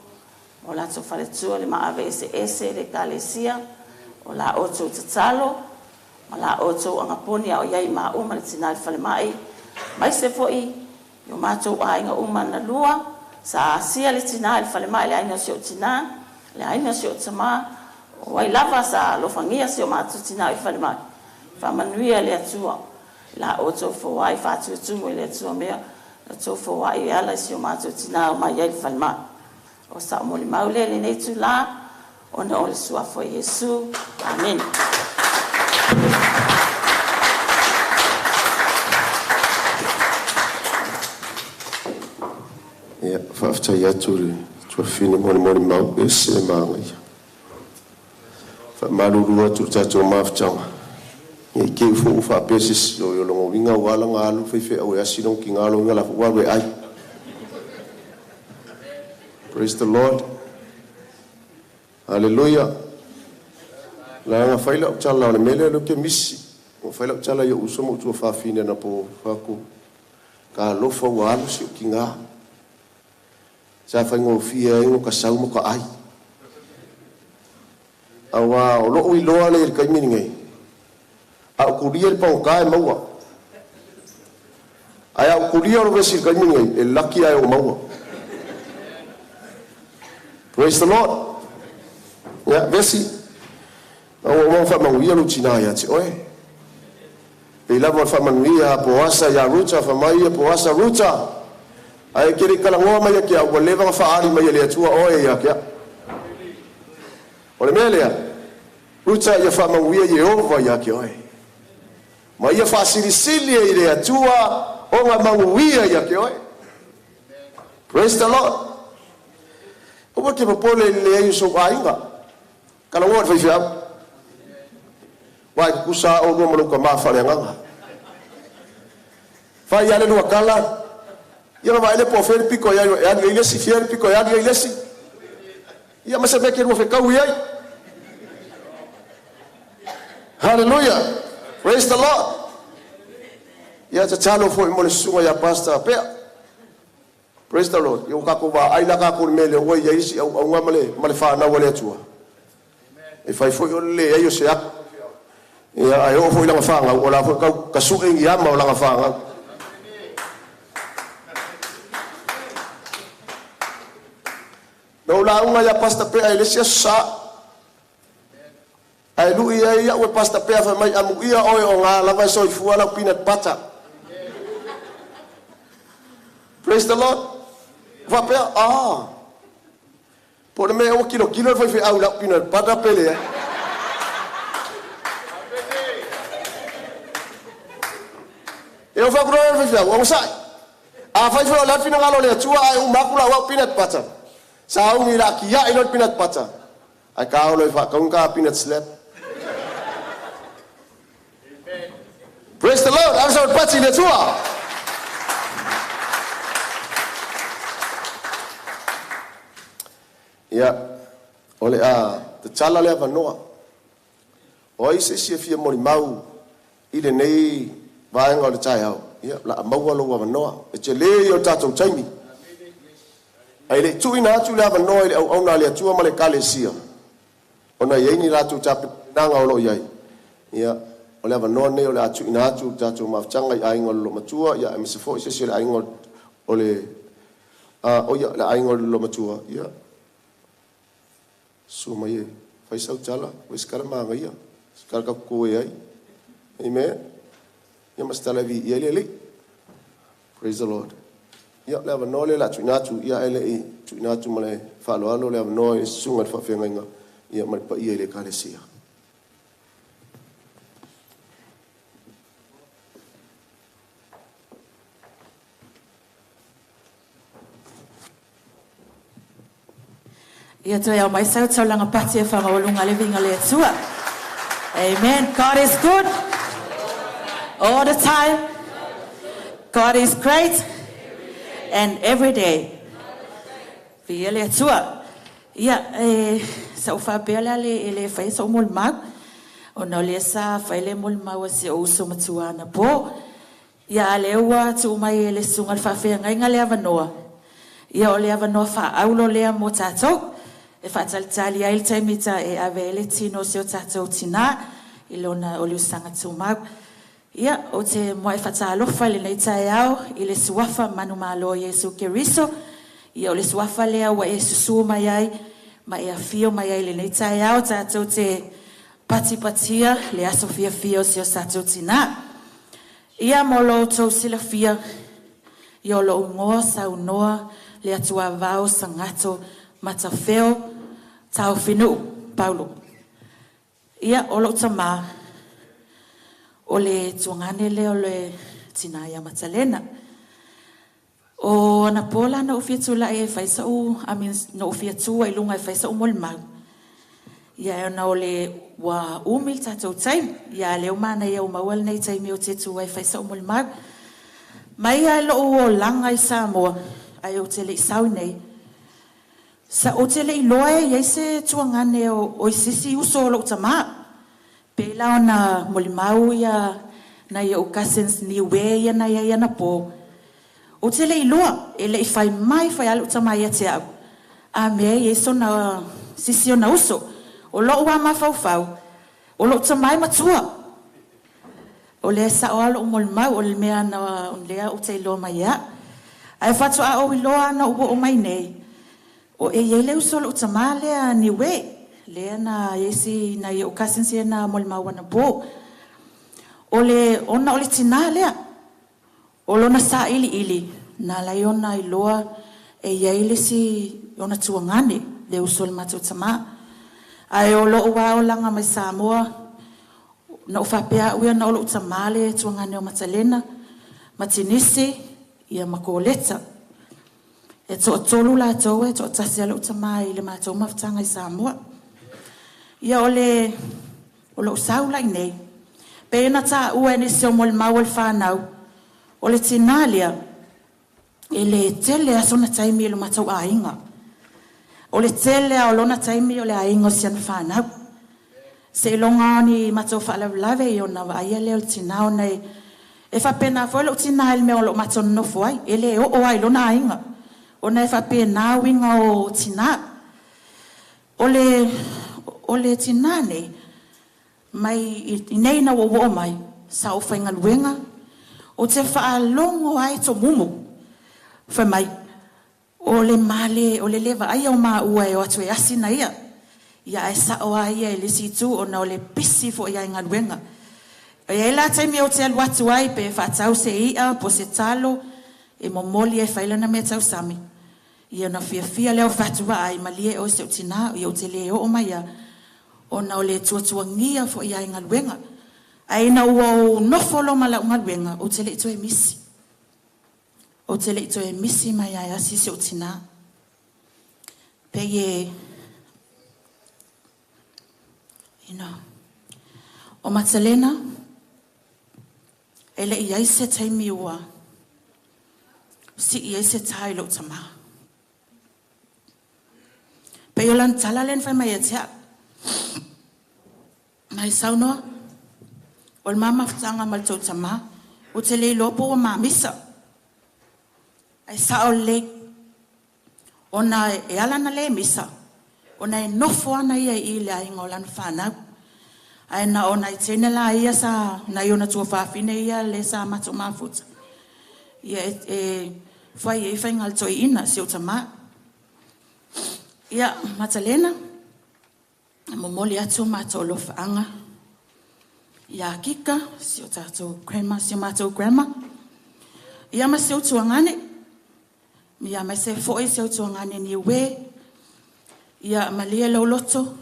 o latou faletua, le maave eseese le Ekalesia, o la outou tatalo ma la outou agaponi a o i ai maua ma le tinā i le falemai, aemaise foi i o matou aiga uma na lua, sa asia le tinā i le falemai, le aiga o si ou tinā, le aiga o si ou tamā, o ai lava sa alofagia si o matou tinā i le falemai, faamanuia le Atua i la outou foai faatutumu i le Atua mea, la outou foai e ala i si o matou tinā o mai ai i le falemai. O sau molimau lea i lenei itulā, ona o le suafa o Iesu. Amene. Ia, faafetai atu i le tuafafine mo le molimau, e ese le manaia. Faamalulu atu i le tatou mafutaga, ne i te i foi ua faapea se isi, oi o lona uiga ua ala ona alu le faifeau e asi lona tina, o lona uiga o la foi ua alu e ai. Praise the Lord. Haleluia. Leaga fai lau tala, o le mea lea ou te misi. Ua fai lau tala i ou uso ma ou tuafafine anapo, fai atu, talofa ua alu si ou tina. Sa faigofie ai ona ta sau ma ta ai. Aua o lou iloa lea i le taimi lenei, a ou tulia le pagota e maua. Ae a ou tulia lou vesi i le taimi lenei, e laki ae ou maua. Praise the Lord. Ia, vesi, ua uma ona faamanuia lou tina ia te oe. Pei lava o le faamanuia a Poasa ia Ruta, fai mai ia Poasa, Ruta, ae e te le i talanoa mai ia te au, ua leva ona faaali mai e le Atua oe ia te au. O le mea lea, Ruta, ia faamanuia Ieova ia te oe. Ma ia faasilisili e i le Atua ona manuia ia te oe. Praise the Lord. Aua te popole i le leai o sou aiga. Talanoa i le faifeau. Aua e tutusa lava oulua ma lou tama faaleagaga. Fai lava le lua tala, ia ona vaai lea po o fea le pito e alu i ai le isi, fea le pito e alu i ai le isi. Ia ma se mea e te lua fetaui ai. Hallelujah. Praise the Lord. Ia tatalo foi mo le susuga ia Pastor Pea. Praise the Lord. Ia ua tatou vaai la tatou i le mea lea ua i ai si auauna ma le, ma le fanau a le Atua. E fai foi o le leai o se atu. Ia, ae oo foi i lana fanau, o la foi tau tasu'e ni ama o lana fanau. Na ou lauga ia Pastor Pea i le isi aso Sa. Ae lui ai au e Pastor Pea fai mai, amuia oe o ngā lava e soifua lau peanut butter. Praise the Lord. Faapea, ah, po o le mea ea ua tilotilo le faifeau i lau peanut butter pe leai. E oo atu loa le faifeau, onosai. Afai foi o le a le finagalo o le Atua ae uma atu lau au peanut butter, sauni o le a tiai loa le peanut butter, ae taolo e faatau ni ta peanut slap. Praise the Lord. Ave sau le pati i le Atua. Ia, o le a tatala le avanoa. O ai se isi e fia molimau i lenei vaega o le taeao, ia, o le a maua lou avanoa. E tele ia o tatou taimi. Ae le i tuuina atu le avanoa i le auauna a le Atua ma le Ekalesia, ona e i ai ni latou tapenaga o lo o i ai, ia, o le avanoa lenei o le a tuuina atu le tatou mafutaga i aiga o le Loomatua, ia aemaise foi se isi o le aiga o le, le aiga o le Loomatua, ia, susu mai e fai sau tala, fai se tala manaia, se tala tatou e ai. Amen. Ia ma se tala e viia ai le Alii. Praise the Lord. Ia, le avanoa lea o le a tuuina atu, ia ae le i tuuina atu ma le faaaloalo le avanoa i le susuga i le faafeagaiga, ia ma le paia i le Ekalesia. Ia toe ao mai sau taulaga pati e whamaualunga le vinga le Atua. Amen. God is good all the time. God is great and every day. Via le Atua. Ia, e, sa ou faapea le ale e le fai sa molimau. Ona o lea sa fai le molimau a si ou uso matua anapo. Ia, a lea ua tuu mai e le susuga i le faafeagaiga le avanoa. Ia, o le avanoa faaulo lea mo tatou. E faatalitali ai le taimi ta e ave ai le tino o si o tatou tinā i lona oliusaga tumau. Ia, ou te muai faatalofa i lenei taeao i le suafa manumalo o Iesu Keriso. Ia, o le suafa lea ua e susū mai ai ma e afio mai ai i lenei taeao tatou te patipatia le aso fiafia o si o tatou tinā. Ia, mo lo outou silafia, ia o lou igoa saunoa le Atuavao Sagato Matafeo Taofinuu Paulo. Ia, o lou tamā, o le tuagane lea o le tinā ia Matalena. O anapo la na ou fia tulai e fai sa'u, I mean, na ou fia tu ai i luga e fai sa'u molimau. Ia, e ona o le ua umi le tatou taimi. Ia, a lea ua manaia ua maua lenei taimi ou te tu ai e fai sa'u molimau. Mai lava i lou olaga i Samoa, ae ou te le i sau nei, sa ou te le i iloa e i ai se tuagane o se isi uso o lou tamā. Pei la ona molimau ia nai ou cousins Niue ia na i ai anapo. Ou te le i iloa, e le i fai mai foi lava lou tamā ia te au. A mea e i ai sona sisi ona uso. O lou lava mafaufau, o lou tamā e matua. O lea sa'o lava lou molimau, o le mea na lea ou te iloa mai ai. Ae faatoa ou iloa na ou oo mai nei, o e i ai le uso o lou tamā lea Niue. Lea na i ai si nai ou cousins ia na molimau anapo. O le ona o le tinā lea, o lona sailiili, na ala ai ona iloa e i ai le isi ona tuagane, le uso o le matou tamā. Ae o lou lava olaga mai Samoa, na ou faapea au ia na o lou tamā le tuagane o Matalena, ma Tinisi, ia ma Koleta. E toatolu latou e toatasi lava lou tamā i le matou mafutaga i Samoa. Ia o le o lou sau la i nei, pei ona taua e nisi o molimau o le whanau, o le tinā lea, e le tele lava sona taimi i le matou aiga. O le tele lava o lona taimi o le aiga o si ana whanau. Seiloga o ni matou faalavelave ia ona vaaia lea o le tinā ona e faapena foi lou tinā i le mea o lo o matou nonofo ai, e le oo lava i lona aiga, ona e faapena uiga o tinā. O le tinā nei, mai i nei na ua oo mai, sa ou faigaluega, ou te faalogo ai tomumu. Fai mai, o le male, o le le vaaia o maua e o atu e asi na ia. Ia ae sao lava ia i le isi itu ona o le pisi foi ai galuega. E i ai la taimi ou te alu atu ai pe faatau se i'a po se talo e momoli e fai lana mea tausami. Ia na fiafia lea o fatu vaai malie oe si ou tinā, ia ou te le oo mai ia ona o le tuatuagia foi ai galuega. Ae ina ua ou nofo loa ma lau galuega, ou te le i toe misi. Ou te le i toe misi mai ai asi si ou tinā. Pei e, o Matalena, e le i ai se taimi ua sii ai se tā i lou tamā. Pei o lana tala lea na fai mai ia te a'u. Ma e saunoa, o le ma mafutaga ma le tou tamā, ou te le iloa po ua mamisa. Ae sa'o lelei, ona e ala ona le misa, ona e nofo ana ia i i le aiga o lana fanau. Ae na o nai teine la ia sa, nai ona tuafafine ia lea sa matou mafuta, ia e fai ai faiga a le toeaina, si ou tamā. Ia, Matalena, e momoli atu o matou alofaaga ia Kika, si o tatou grandma, si o matou grandma, ia ma si ou tuagane, ia aemaise foi si ou tuagane Niue, ia malie lou loto,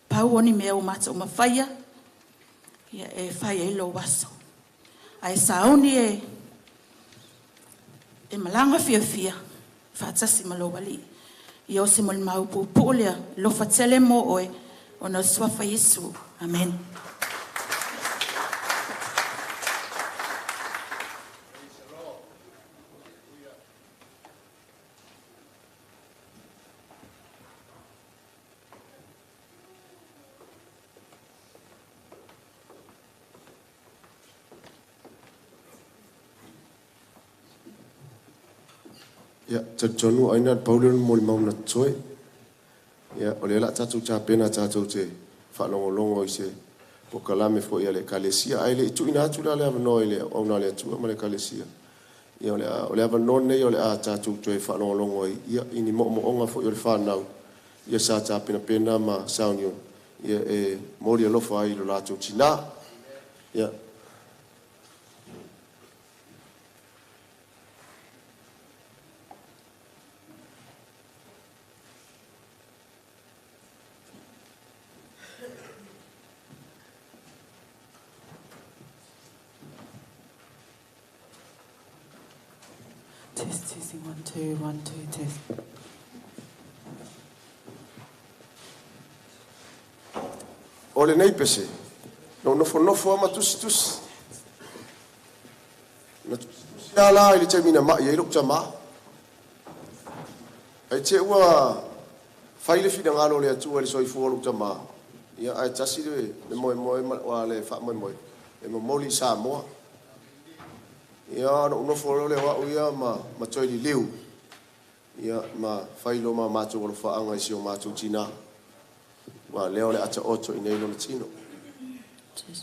pau o ni mea ua matou mafaia, ia e fai ai lou aso. Ae sauni e malaga fiafia faatasi ma lou alii. Ia o se molimau puupuu lea, alofa tele mo oe, ona o le suafa Iesu. Amen. Ia, talitonu ai na le pau lea o le molimau na totoe. Ia, o lea o le a tatou tapena tatou te faalogologo i se polokalame foi a le Ekalesia. Ae le i tuuina atu la le avanoa i le auauna a le Atua ma le Ekalesia, ia o le avanoa lenei o le a tatou toe faalogologo ai ia, i ni moomooga foi o le fanau ia sa tapenapena ma sauniuni ia e momoli alofa ai i lo latou tina. Ia. Test, testing, 1, 2, 1, 2, test. O lenei pese, na ou nofonofo lava ma tusitusi. Na tusitusi lava la i le taimi na mai ai lou tamā. Ae te i ua fai le finagalo o le Atua i le soifua o lou tamā, ia ae tasi le moemoe ma le faamoemoe e momoli i Samoa. Ia ona ou nofo loa lea o au ia ma toe liliu, ia ma fai loa ma matou alofaaga i si o matou tinā. Ua lea o le a taoto i inei lona tino.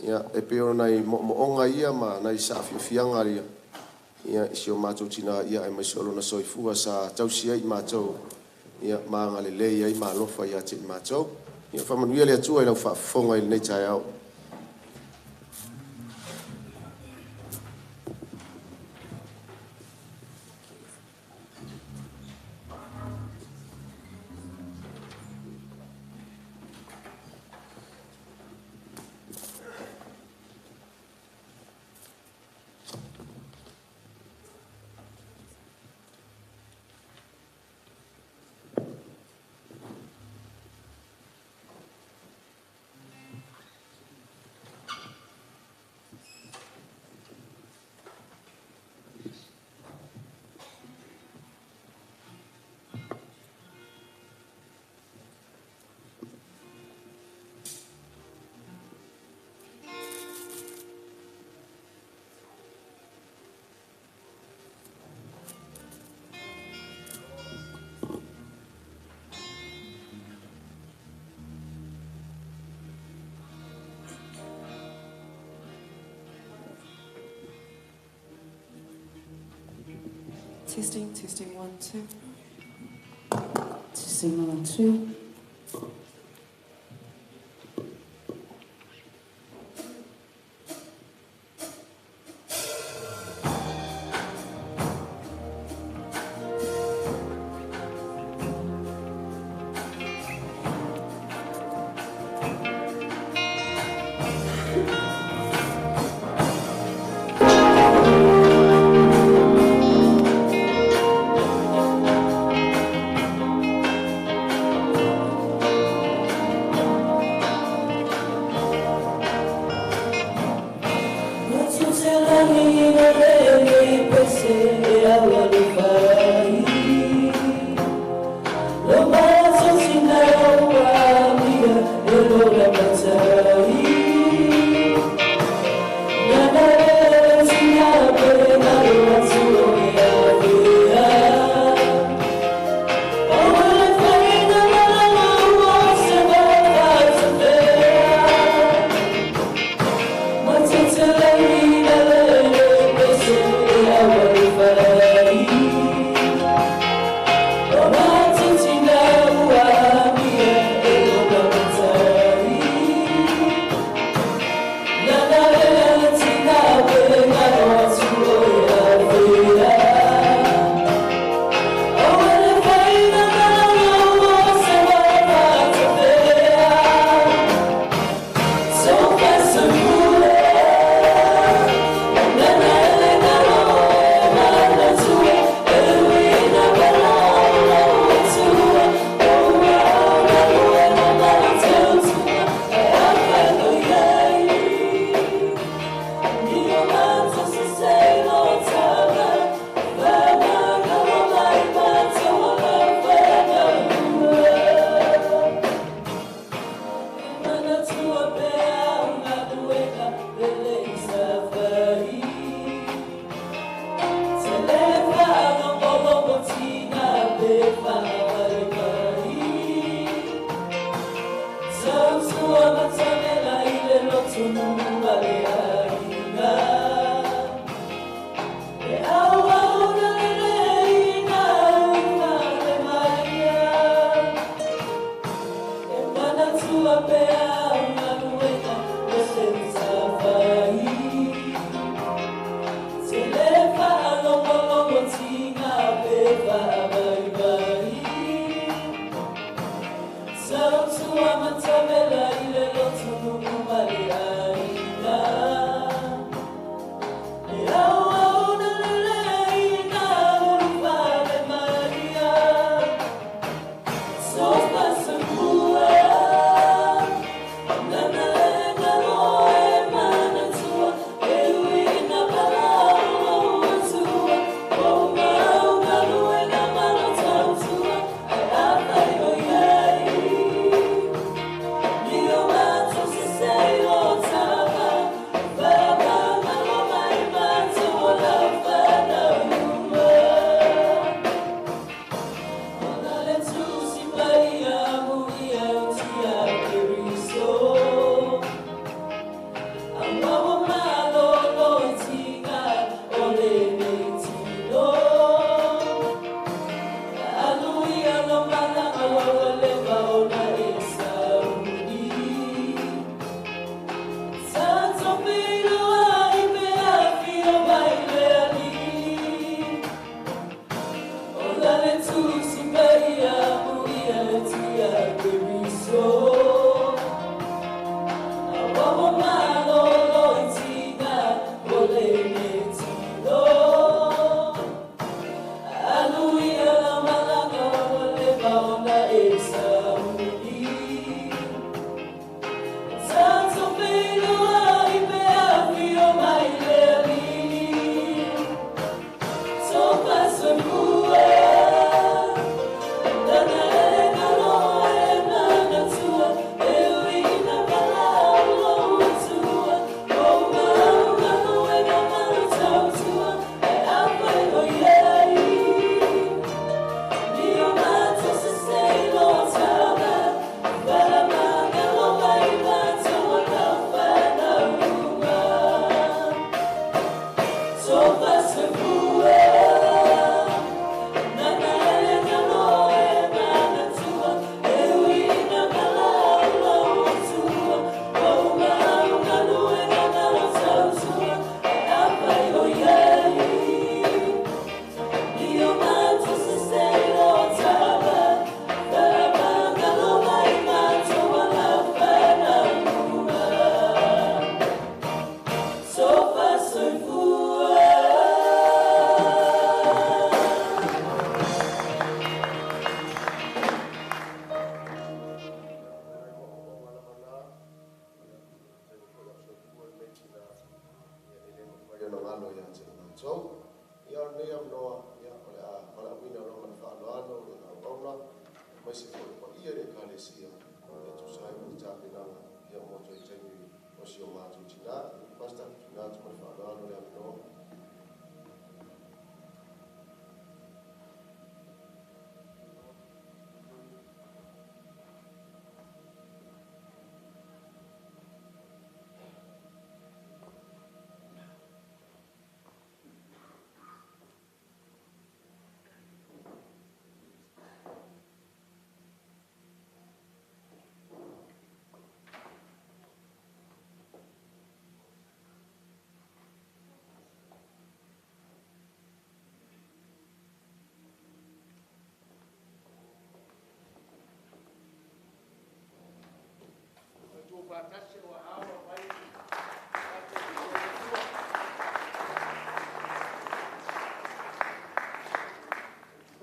Ia, e pei o nai moomooga ia ma nai saafiafiaga ia, ia i si o matou tinā, ia aemaise o lona soifua sa tausi ai i matou, ia ma agalelei ai ma alofa ia te i matou. Ia faamanuia le Atua i lau faafofoga i lenei taeao. Testing, testing, 1, 2. Testing, 1, 2.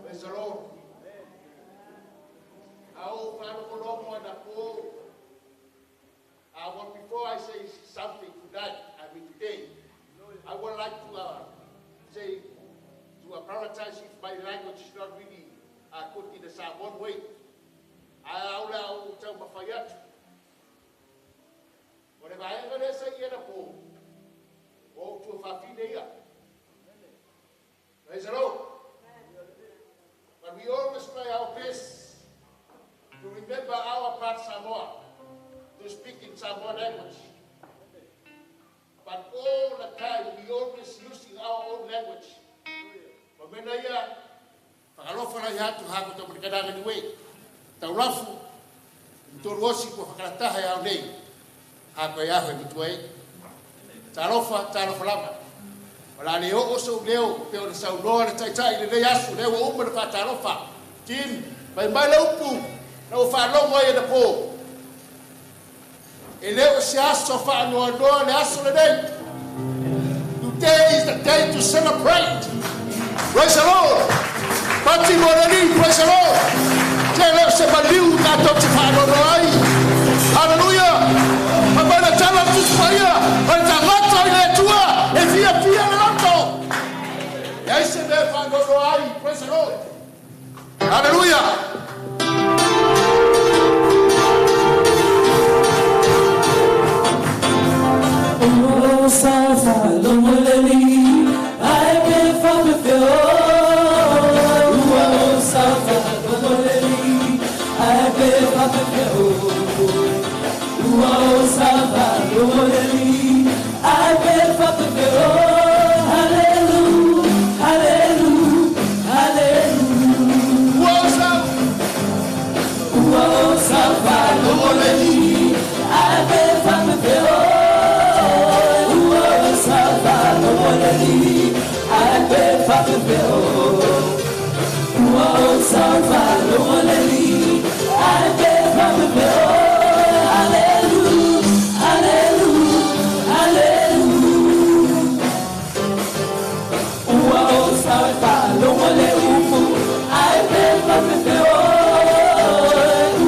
Praise the Lord. Before I say something tonight, I mean today, I would like to say, to apologize if my language is not really good in the Samoan way. Praise the Lord. But we always try our best to remember our part Samoa, to speak in Samoan language. But all the time, we always using our own language. Ma mena ia, whakalofa lai hatu hako tau manikanaga ni wei. Tau rafu, mtoru osi kua whakarataha e au nei. Hako e aho e mutua e. Talofa, talofa lama. Wala le o so leo, pe o le saunoa le taitai le nei aso, leo o uma le whatalofa. Tim, mai mai le upu, na o whalongo ai e na pō. E leo se aso whaanoa noa le aso le nei. Today is the day to celebrate. Praise the Lord. Pati Morani, praise the Lord. Te leo se maliu tātou te whaanoa noa ai. Hallelujah. Pamana tala tuspaia, o le tangata i le tua, e fia fia le loto. Ia se mea whaanoa noa ai. Praise the Lord. Hallelujah. Oh, salva lomoleli, ai pe fa pe fe o. Salva lomoleli, ai pe fa pe fe o. Salva lomoleli, ai pe fa pe fe o. Hallelujah, hallelujah, hallelujah. Oh, salva lomoleli, ai pe fa pe fe o. Hallelujah, hallelujah, hallelujah. Oh, salva lomoleli, ai pe fa pe fe o.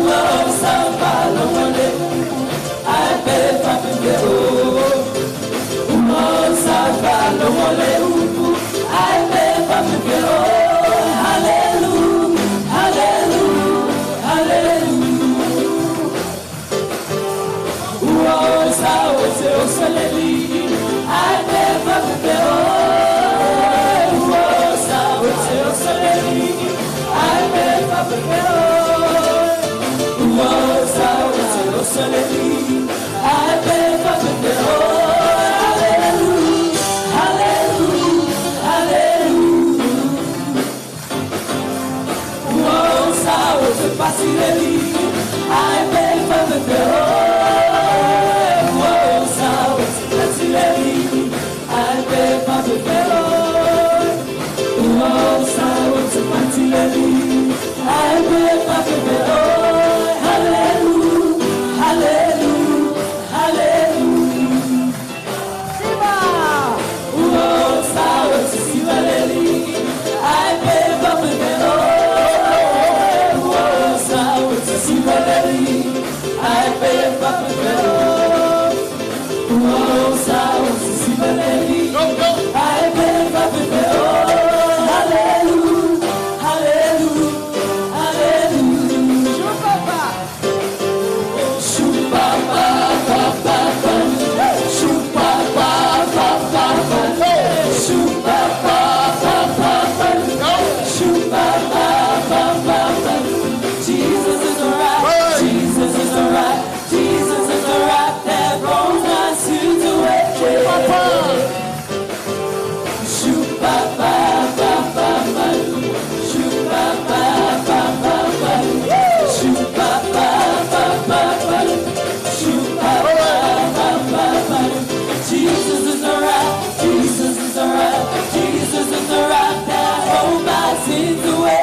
Oh, salva lomoleli, ai pe fa pe fe o. Oh, salva lomoleli, ai pe fa pe fe o. Hallelujah, hallelujah, hallelujah. Oh, salva se o soleli, ai pe fa pe fe o. Oh, salva se o soleli, ai pe fa pe fe o. Oh, salva se o soleli, ai pe fa pe fe o. Hallelujah, hallelujah, hallelujah. Oh, salva se pasileli, ai pe fa pe fe o. Oh, salva se pasileli, ai pe fa pe fe o. Oh, salva se pasileli, ai pe fa pe fe o. Hallelujah, hallelujah, hallelujah. Siva! Oh, salva se sivaleli, ai pe fa pe fe o. Oh, salva se sivaleli, ai pe fa pe fe o. Oh, salva se sivaleli, ai pe fa pe fe o. Hallelujah, hallelujah, hallelujah. Shupapa, shupapa, pa pa pa, shupapa, pa pa pa, shupapa, pa pa pa, shupapa, pa pa pa. Jesus is the rock, Jesus is the rock, Jesus is the rock that rolls my sins away. Shupapa, pa pa pa, shupapa, pa pa pa, shupapa, pa pa pa, shupapa, pa pa pa. Jesus is the rock, Jesus is the rock, Jesus is the rock that rolls my sins away.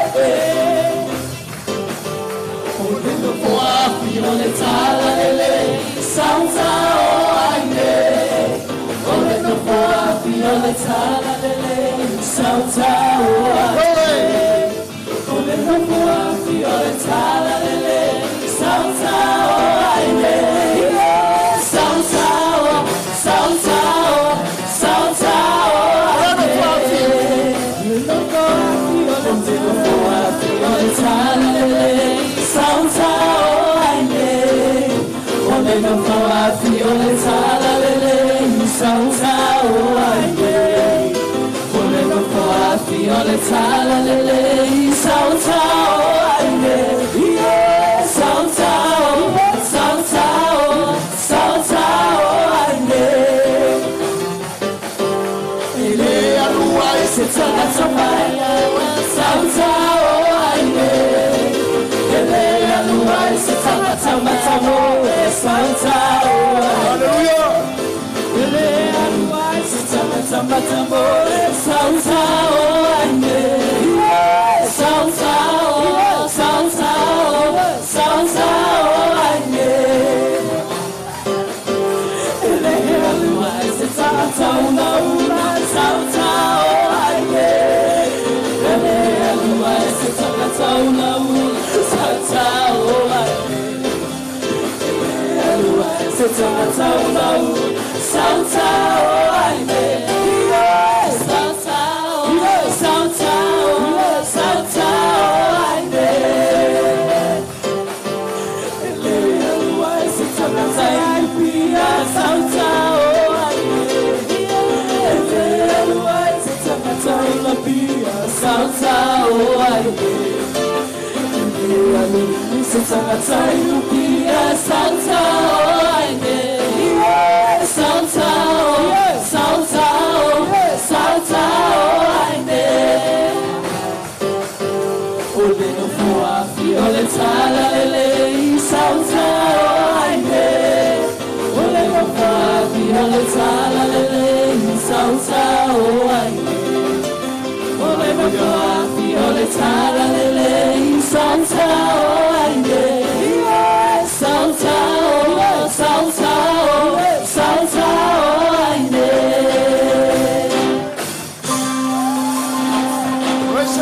Praise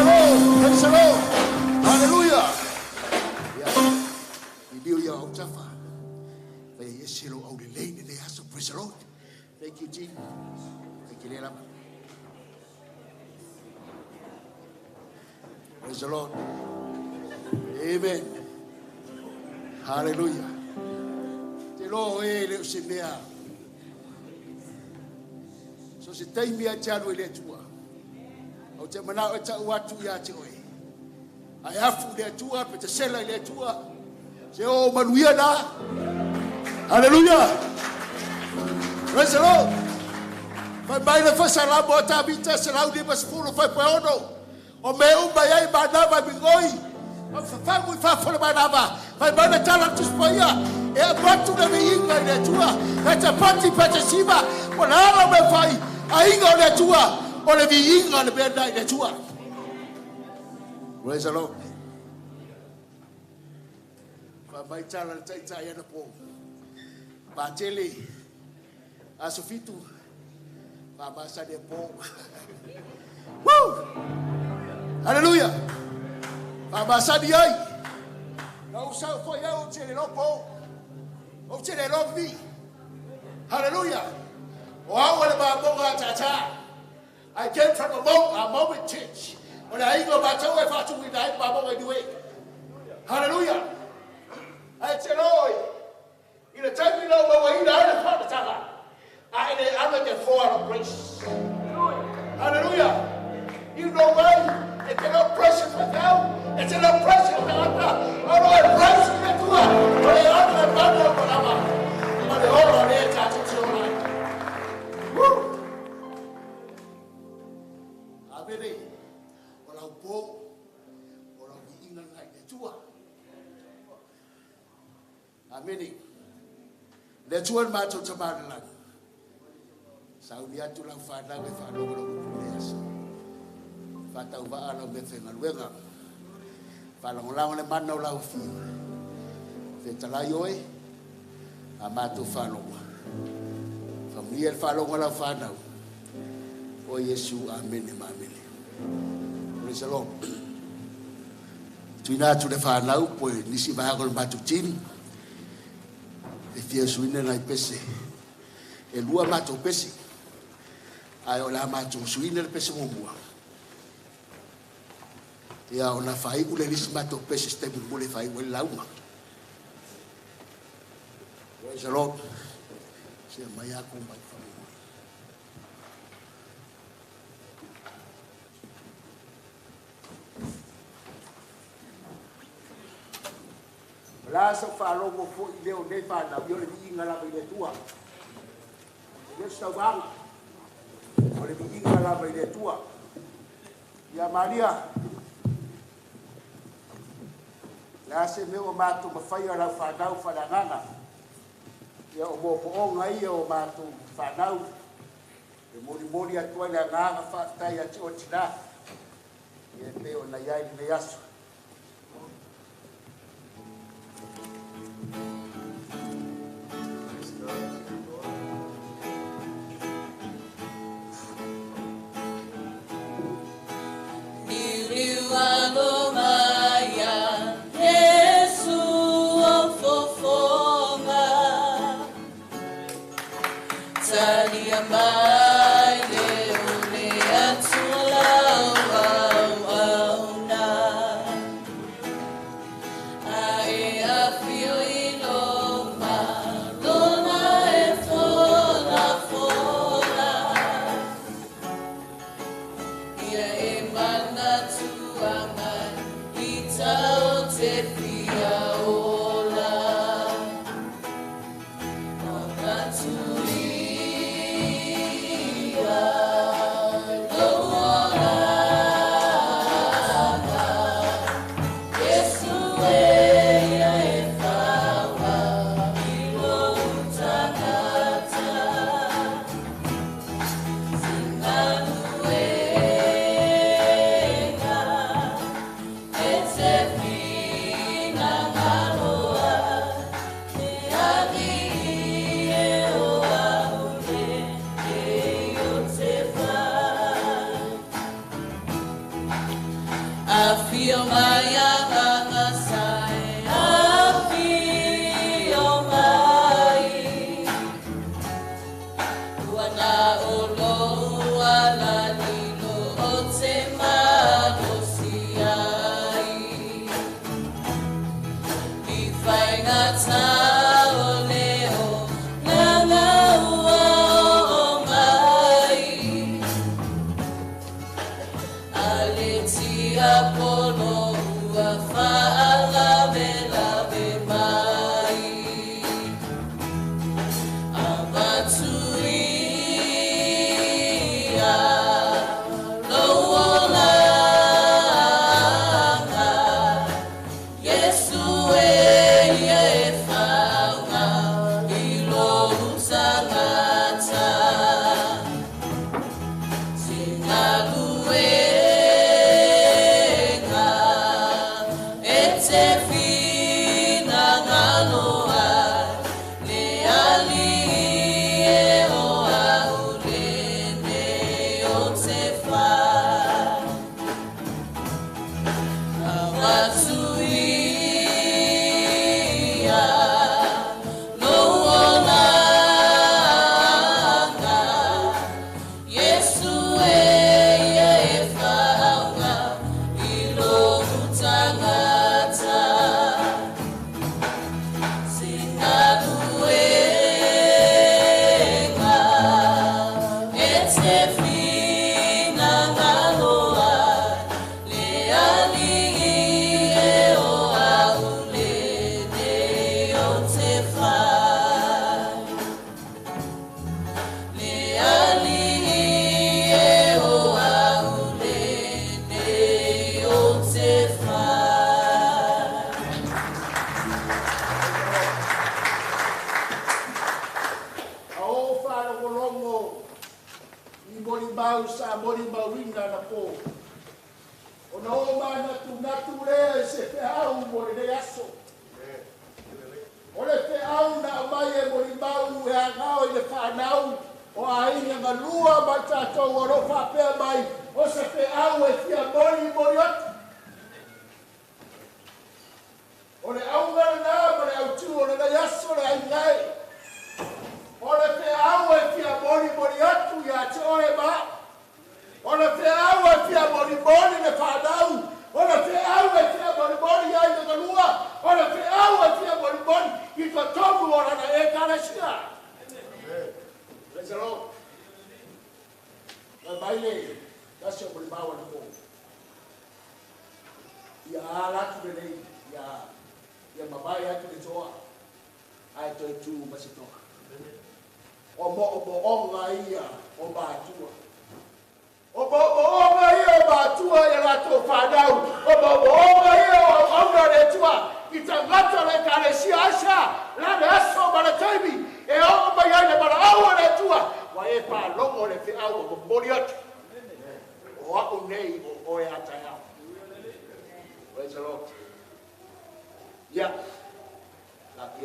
the Lord. Praise the Lord. Hallelujah. Praise the Lord. Thank you, Jim. Thank you, Lord. Praise the Lord. Amen. Hallelujah. Te loho e le o se mea. So se taimi a te alu i le Atua. O te manao e tau atu ia te oe. Ai afu le Atua, pe te sela i le Atua. Se o manuia na. Hallelujah. Praise the Lord. Fai mai le fasa la mo ta vita se lau ni mas fulu fai pe ono. O me umba iai manava mingoi. O fafangu i fafo le manava. Fai mai le tala tuspoia. E a patu le viinga i le Atua. E te pati pe te siva. O le ala me fai. A inga o le Atua. O le viinga le mea i le Atua. Praise the Lord. Fai mai tala le taitai ana po. Patele. Aso fitu. Fa masa de po. Woo! Hallelujah. Fa masa di ai. Na usa fo ia o te le lopo. O te le lopi. Hallelujah. O au le ba monga ta ta. I came from a moment church. O le aingo ba tau e fatu i dai ba monga ni we. Hallelujah. Ai te loi. I le taimi lau maua ina ai le whanatanga. A ele anga te four of grace. Hallelujah. You know why? It's no pressure for now. It's no pressure for ata. Oro e pressure le tua. O le anga e mana o malama. Ma le oro le e tātou te ora. Woo! Amene. O lau pō. O lau viinga ngai le tua. Amene. Le tua ni mātou te mana. Sauni atu lau whanau e whanau lau pule asa. Whatau waa lau me whengaluenga. Whalangolango le mana o lau whiu. Whetalai oe, a mātou whanau. Whamuia le whanau lau whanau. O Yesu, amene ma amene. Praise the Lord. Tuina atu le whanau, poe nisi vahago le mātou tini. E fia suina nai pese. E lua mātou pese. Ai o la mātou suina le pese mumua. Ia o na whai ule nisi mātou pese ste mumule whai ule lauma. Praise the Lord. Se mai aku mai whamumule. La sa whalongo fo i leo nei whanau, i o le viinga lava i le tua. Le sauanga. O le viinga lava i le tua. Ia Maria. Le ase meo o mātou mawhai o lau whanau whananganga. Ia o mō poonga ia o mātou whanau. E molimoli atu ai le agaga faafetai ia te oe tinā, ia e pei ona i ai lenei aso.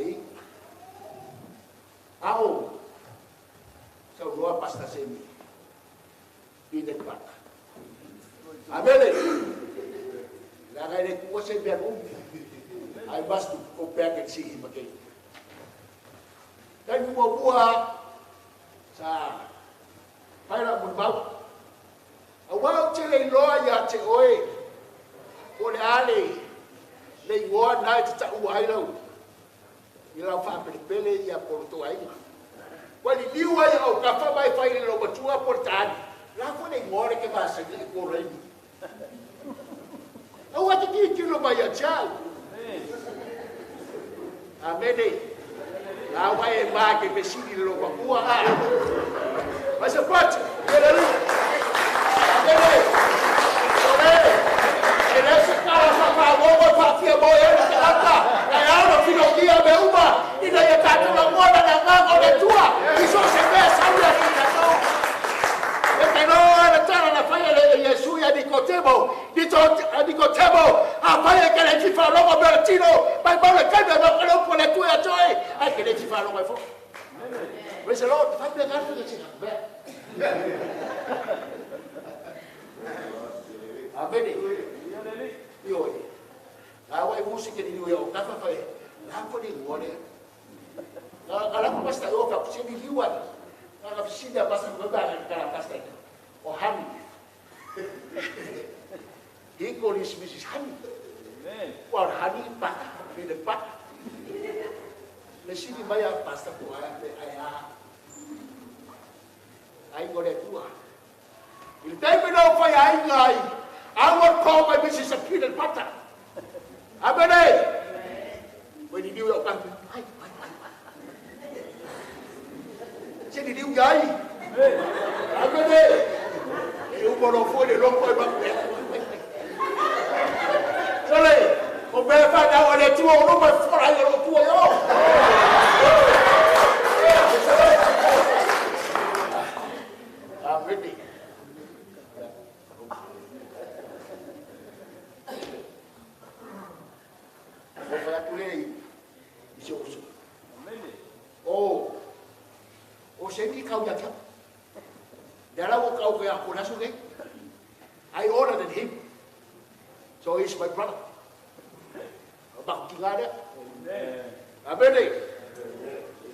lelei. Ao, saunoa Pastor Semi, peanut butter. Amene. Leaga e le tuua se mea umi. I must go back and see him again. Taimi muamua sa fai lau molimau. Auā ou te le iloa iā te oe po o le a le le igoa lena e te taua ai lau i lau faapelepele ia po o le tou aiga. Ua liliu ai ou kafa ma e fai i le lou matua po o le taali. O le a foi le igoa lea e te masani ai po o Raimi. Aua te tilotilo mai ia te au. Amene. La ua e ma ke fesili i le lou matua a. Mai se pati. Hallelujah. Amene. Ore. E le se tala whakaagongo e whaafia mo e le tagata. E ao na whilokia me uma. Ina ia tātou lagona le agaga o le Atua. I so o se mea sau ia ki tātou. E te loa le tala na whaia le Iesu ia Nikotemo. Nikotemo, a whaia ke le ti whaalogo me le tino. Mai mau le kaime mau ka le upu le Atua ia toe. Ai ke le ti whaalogo e fo. Praise the Lord. Whai mea ngā te mea. Amene. Ioe. A wai musi ke ni o ka fa fa. La ko ni ngone. Ka la ko pasta o ka se ni liwa. Ka ka si da pasta ko ba ka ka pasta. O hani. He called his Mrs. Honey. Amen. Well, honey butter, peanut butter. Le sili mai a pasta ko ai ai a. Ai go le tua. I le taimi na o fai ai ngai. I will call my Mrs. a peanut butter. Amen. When he knew your ai, ai, ai. Se ni liu ai. Amen. E u molo fo le loko e ma. Sole, o mea whanau o le tua o roma fora i o tua i o. Amen. O whai atu le i se uso. O, o se ni kau ia kia. Le ala o kau kaya ko naso ke. I older than him. So he's my brother. Bak ki ngā rea. Amene.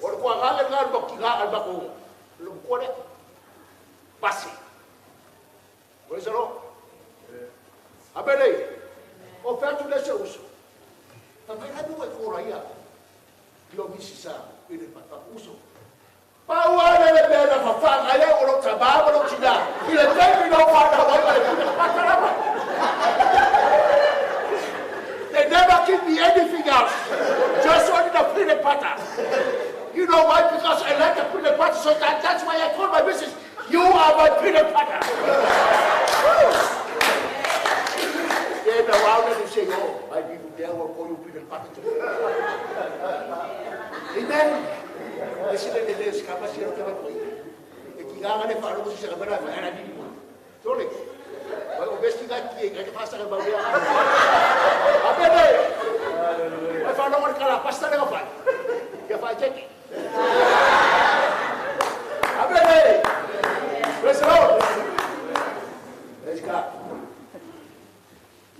O le kua ngā ngā bak ki ngā bak o lo kua rea. Pasi. Praise the Lord. Amene. O whai atu le se uso. Ta mai hanu e kora ia. Ki o misi sa i le pata uso. Pau ana le mea na whawhanga ia o lo tamā ma lo tina. I le taimi no whana wai ma le puta pata lama. They never give me anything else. Just only the peanut butter. You know why? Because I like the peanut butter, so that's why I call my missus. You are my peanut butter. Then around and you say, oh, my people there will call you peanut butter too. Amen. E sile le le ska ma siro ke ba koi. E ki ga le fa ro se ga ba fa ana ni mo. Tole. Ba o besti ga ki ga ke fa sa ga ba be. Amene. Ba fa lo ka la pasta le ga fa. Ke fa cheki. Amene. Praise the Lord. Let's go.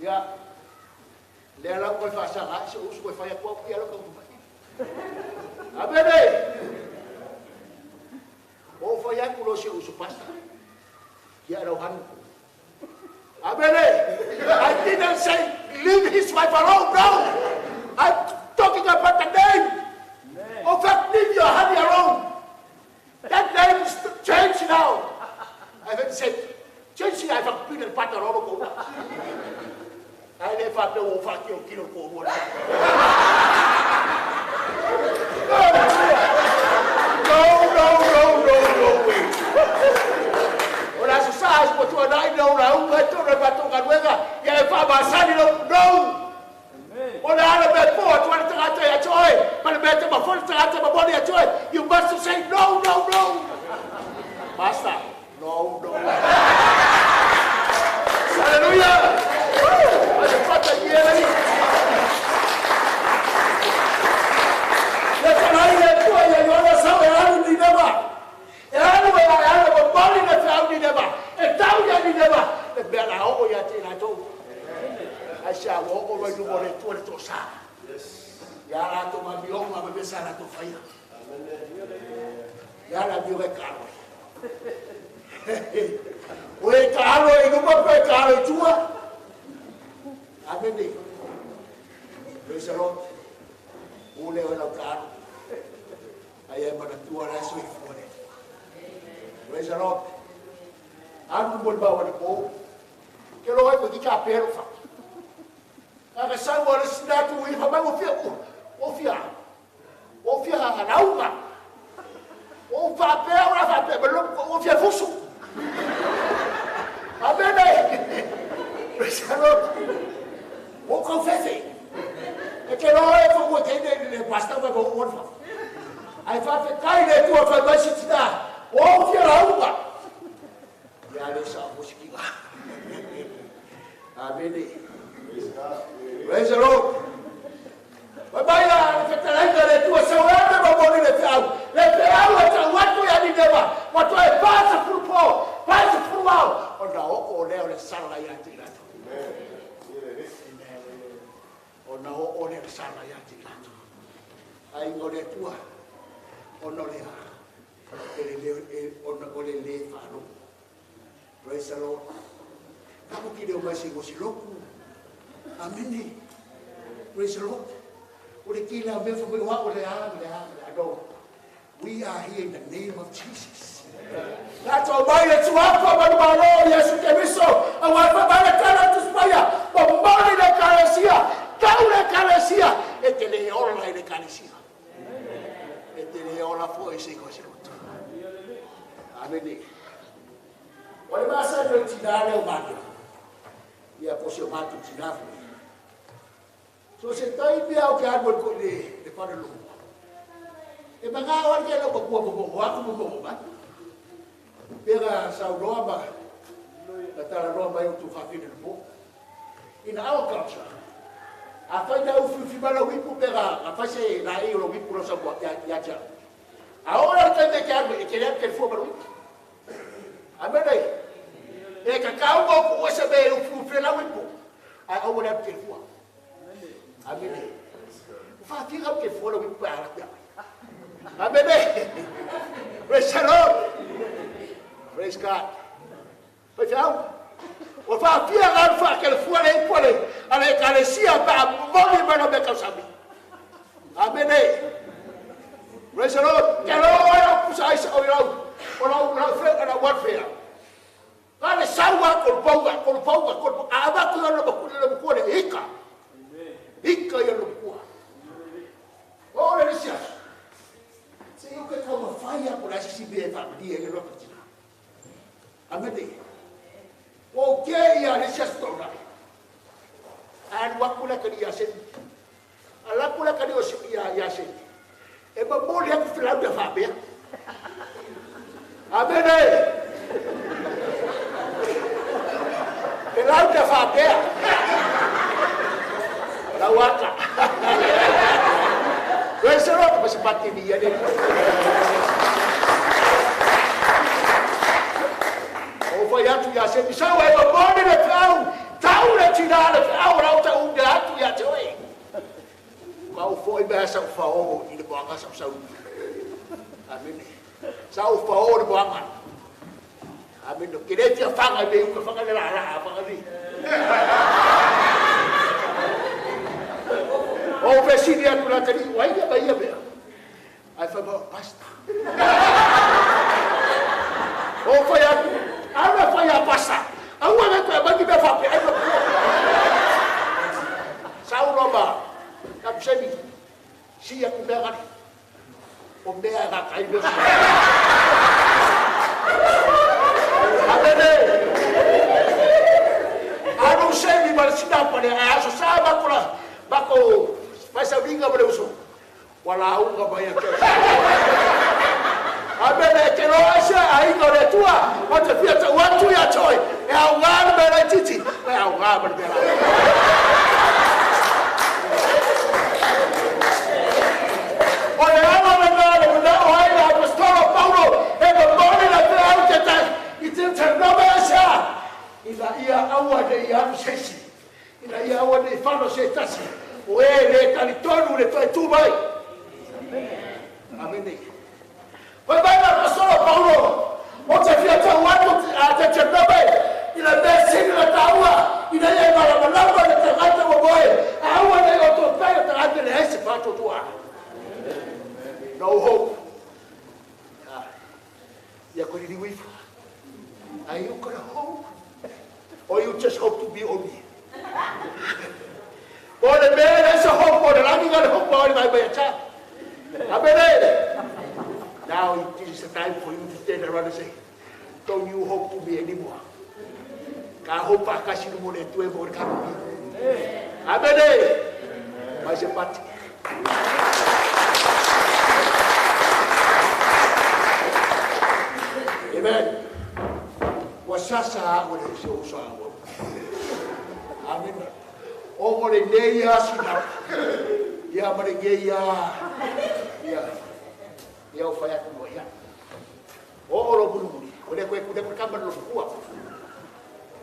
Ya. Le ala ko fa sa ga se usu ko fa ya ko ya lo ka ko. Amene. O fa ya ko lo se usu pasta. Ya ra han. Amene. I didn't say leave his wife alone, no. I'm talking about the name. In fact, leave your honey alone. That name is changed now. I haven't said, change it, I have peanut butter all over. I never know if I can kill for one. No, no, no, no, no way. O la so sa po tu na no na u ka to na ba to ka wega ya e fa ba sa ni no no. O la ala be po tu ana tagata ya choe, pa le be te ma fo tagata ma boni ya choe. You must say no, no, no. Basta. No, no. Hallelujah. Woo! Hace falta hielo. tau ia Nineva, le mea la oo ia te i latou. Ai se a ua oo mai luma o le Atua le toasa. Ia latou amioga ma mea sa latou faia. Ia le amioga e taalo ai. O e taalo ai i luma pe taalo i tua. Amene. Praise the Lord. Ule o lau taalo. Ai e manatua la soifua le Atua. Praise the Lord. Alu mo le maua le po. Ke loa e ko ki ka pelo fa. Ka sau o le sina tu i fa mai o fia o fia. O fia ka lauga. O fa pe o la fa pe o fia fusu. Amene. Praise the Lord. O ka fefe. E ke loa e fa ko te ne le pasta ba ko o fa. Ai fa fe kai le tua fa mai sitina. O fia lauga. Ia le sa musikiga. Amene. Praise the Lord. Vai mai la le fetalaiga le tua sauana ma moni le feau. Le feau e tau atu ia Nineva. Ua toe 40 po, 40 ao. Ona oo lea o le sala ia te i latou. Ona oo lea o le sala ia te i latou. Aiga o le Atua, ona o le a, ona o le lē faalogo. Praise the Lord. Kapo ki leo mai se gosi loku. Amene. Praise the Lord. O le ki la mea fa mai o le a, le a, le a. No. We are here in the name of Jesus. Tatou mai le tuafa ma le malo Iesu Keriso. Aua fa mai le tala tu spaia. Ma moni le kalesia. Tau le kalesia. E te le ola i le kalesia. E te le ola fo e se gosi lotu. Amene. O le masa le tina le o matu. Ia po se o matu tina fo. So se taimi au ke alu ko le le fale lo. E manga o ke lo ko ko ko ko ko ko ko. Pera saunoa ma na talanoa mai o tufafine le po. In our culture, a fai na ufiufi mai lau ipu pera a fai se laei o lou ipu lau saunoa ia te au. A oo la le taimi e ke alu e ke le alu ke le fua ma lou ipu. Amene. E kakau ma o kuʻu ese me e ufiufi ai lau ipu. Ae aua le alu ke le fua. Amene. Ua faafia alu ke le fua lau ipu pe a ala atu ia mai. Amene. Praise the Lord. Praise God. Faifeau. Ua faafia ga alu faakelefua le ipu a le a le ekalesia pe a momoli mai lau mea tausami. Amene. Praise the Lord. Ke lo ai lau pusa ai sa o lau o lau lau fe lau welfare. Ka le sau a ko pauga ko pauga ko a ava ku le maku le maku le ika. Ika ia le maku. O le sia. Se yo ke tau mawhai a ko la sisi me e whaamalia e le roka tina. Amene. O ke ia le sia stona. Alu aku la kani ia sen. Ala aku la kani o se ia ia sen. E mamoli aku filau ia whaapea. Amene. Filau ia whaapea. Lau aka. Praise the Lord. Masi pati ni ia le. O fai atu ia se ni sau e mamoli le feau. Tau le tina le feau rau ta unga atu ia te oe. Ma o foi mea sa whao i le moanga sa sau. Amene. Sa whao le moanga. Amene. Ke le tia whanga me uka whanga le la la whanga ni. O fesili atu la tali, wai ia mai ia mea. Ai whai mau, pasta. O whai atu, aua whai a pasta. Aua le koe mangi mea whape, ai ma pua. Sau roma, kapsemi, si aku mea gani. O mea ngā kai mea. Amene. Anu semi ma le sina pa le aso sa mako la mako faisauliga ma le uso. Ua lauga mai ia te. Amene ke loa se aiga o le Atua o te fia tau atu ia te oe. E augā le mea laitiiti, e augā ma le mea laiti. O le ala lena le manao ai le Aposetolo Paulo e momoli le feau te tai i te tanome e sea. Aua nei alu se isi. Ina ia aua nei fano se tasi. O e le talitonu le toe tu mai. Amene. Fai mai la apostolo Paulo. O te fia tau atu a te te nome. I la mea sini la taua. Ina ia malamalama le tagata ua moe. Aua nei o tō tai o tagata le hese whātuatua. No hope. Ia koe riri uifa. Are you gonna hope? Or you just hope to be only? O le mea le se hope o le lagi nga le hope o le mai mai a. Amene. Now it is the time for you to stand around and say, don't you hope to me anymore. Ka hope a kasi no mo le tue mo le kapu. Amene. Mai se pati. Amen. Wa sasa o le se o sa o. Amen. O mo le nei a sina. Ia ma le nei a. Ia. Ia o whai aku mo ia. O o lo mulu muli. O le koe kune koe kama lo kua.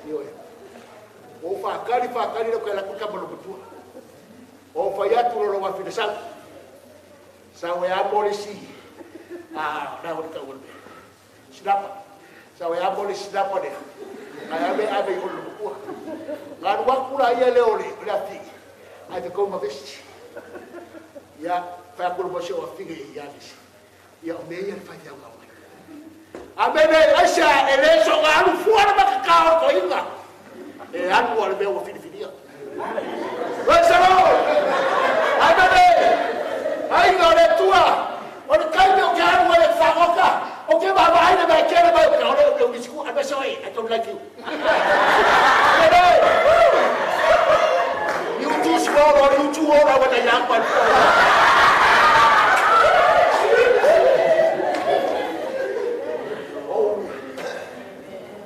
Ia oe. O whakari whakari le koe la koe kama lo kutua. O whai atu lo lo wawhina sau. Sau e a mole si. Ah, nā o le tau o le mea. Sinapa. Sau e a mole sinapa nea. Ai ame ame i holo kua. Ngā ruakura ia le ole, o le awhi. Ai te kauma vesti. Ia, whai aku lo mo se o awhi i anisi. Ia o mea ia le whai au ngā mai. Amene, aisa, e le so ngā alu fuara makakao o koinga. E anu a le mea ua whiniwhinia. Praise the Lord! Amene! Ai ngā le tua, o le kaime o ke anu e whangoka, o ke maha le mai kere mai, o ke ole o ke unisiku, I'm sorry, I don't like you. Amene! You too small or you too old, I want a young one.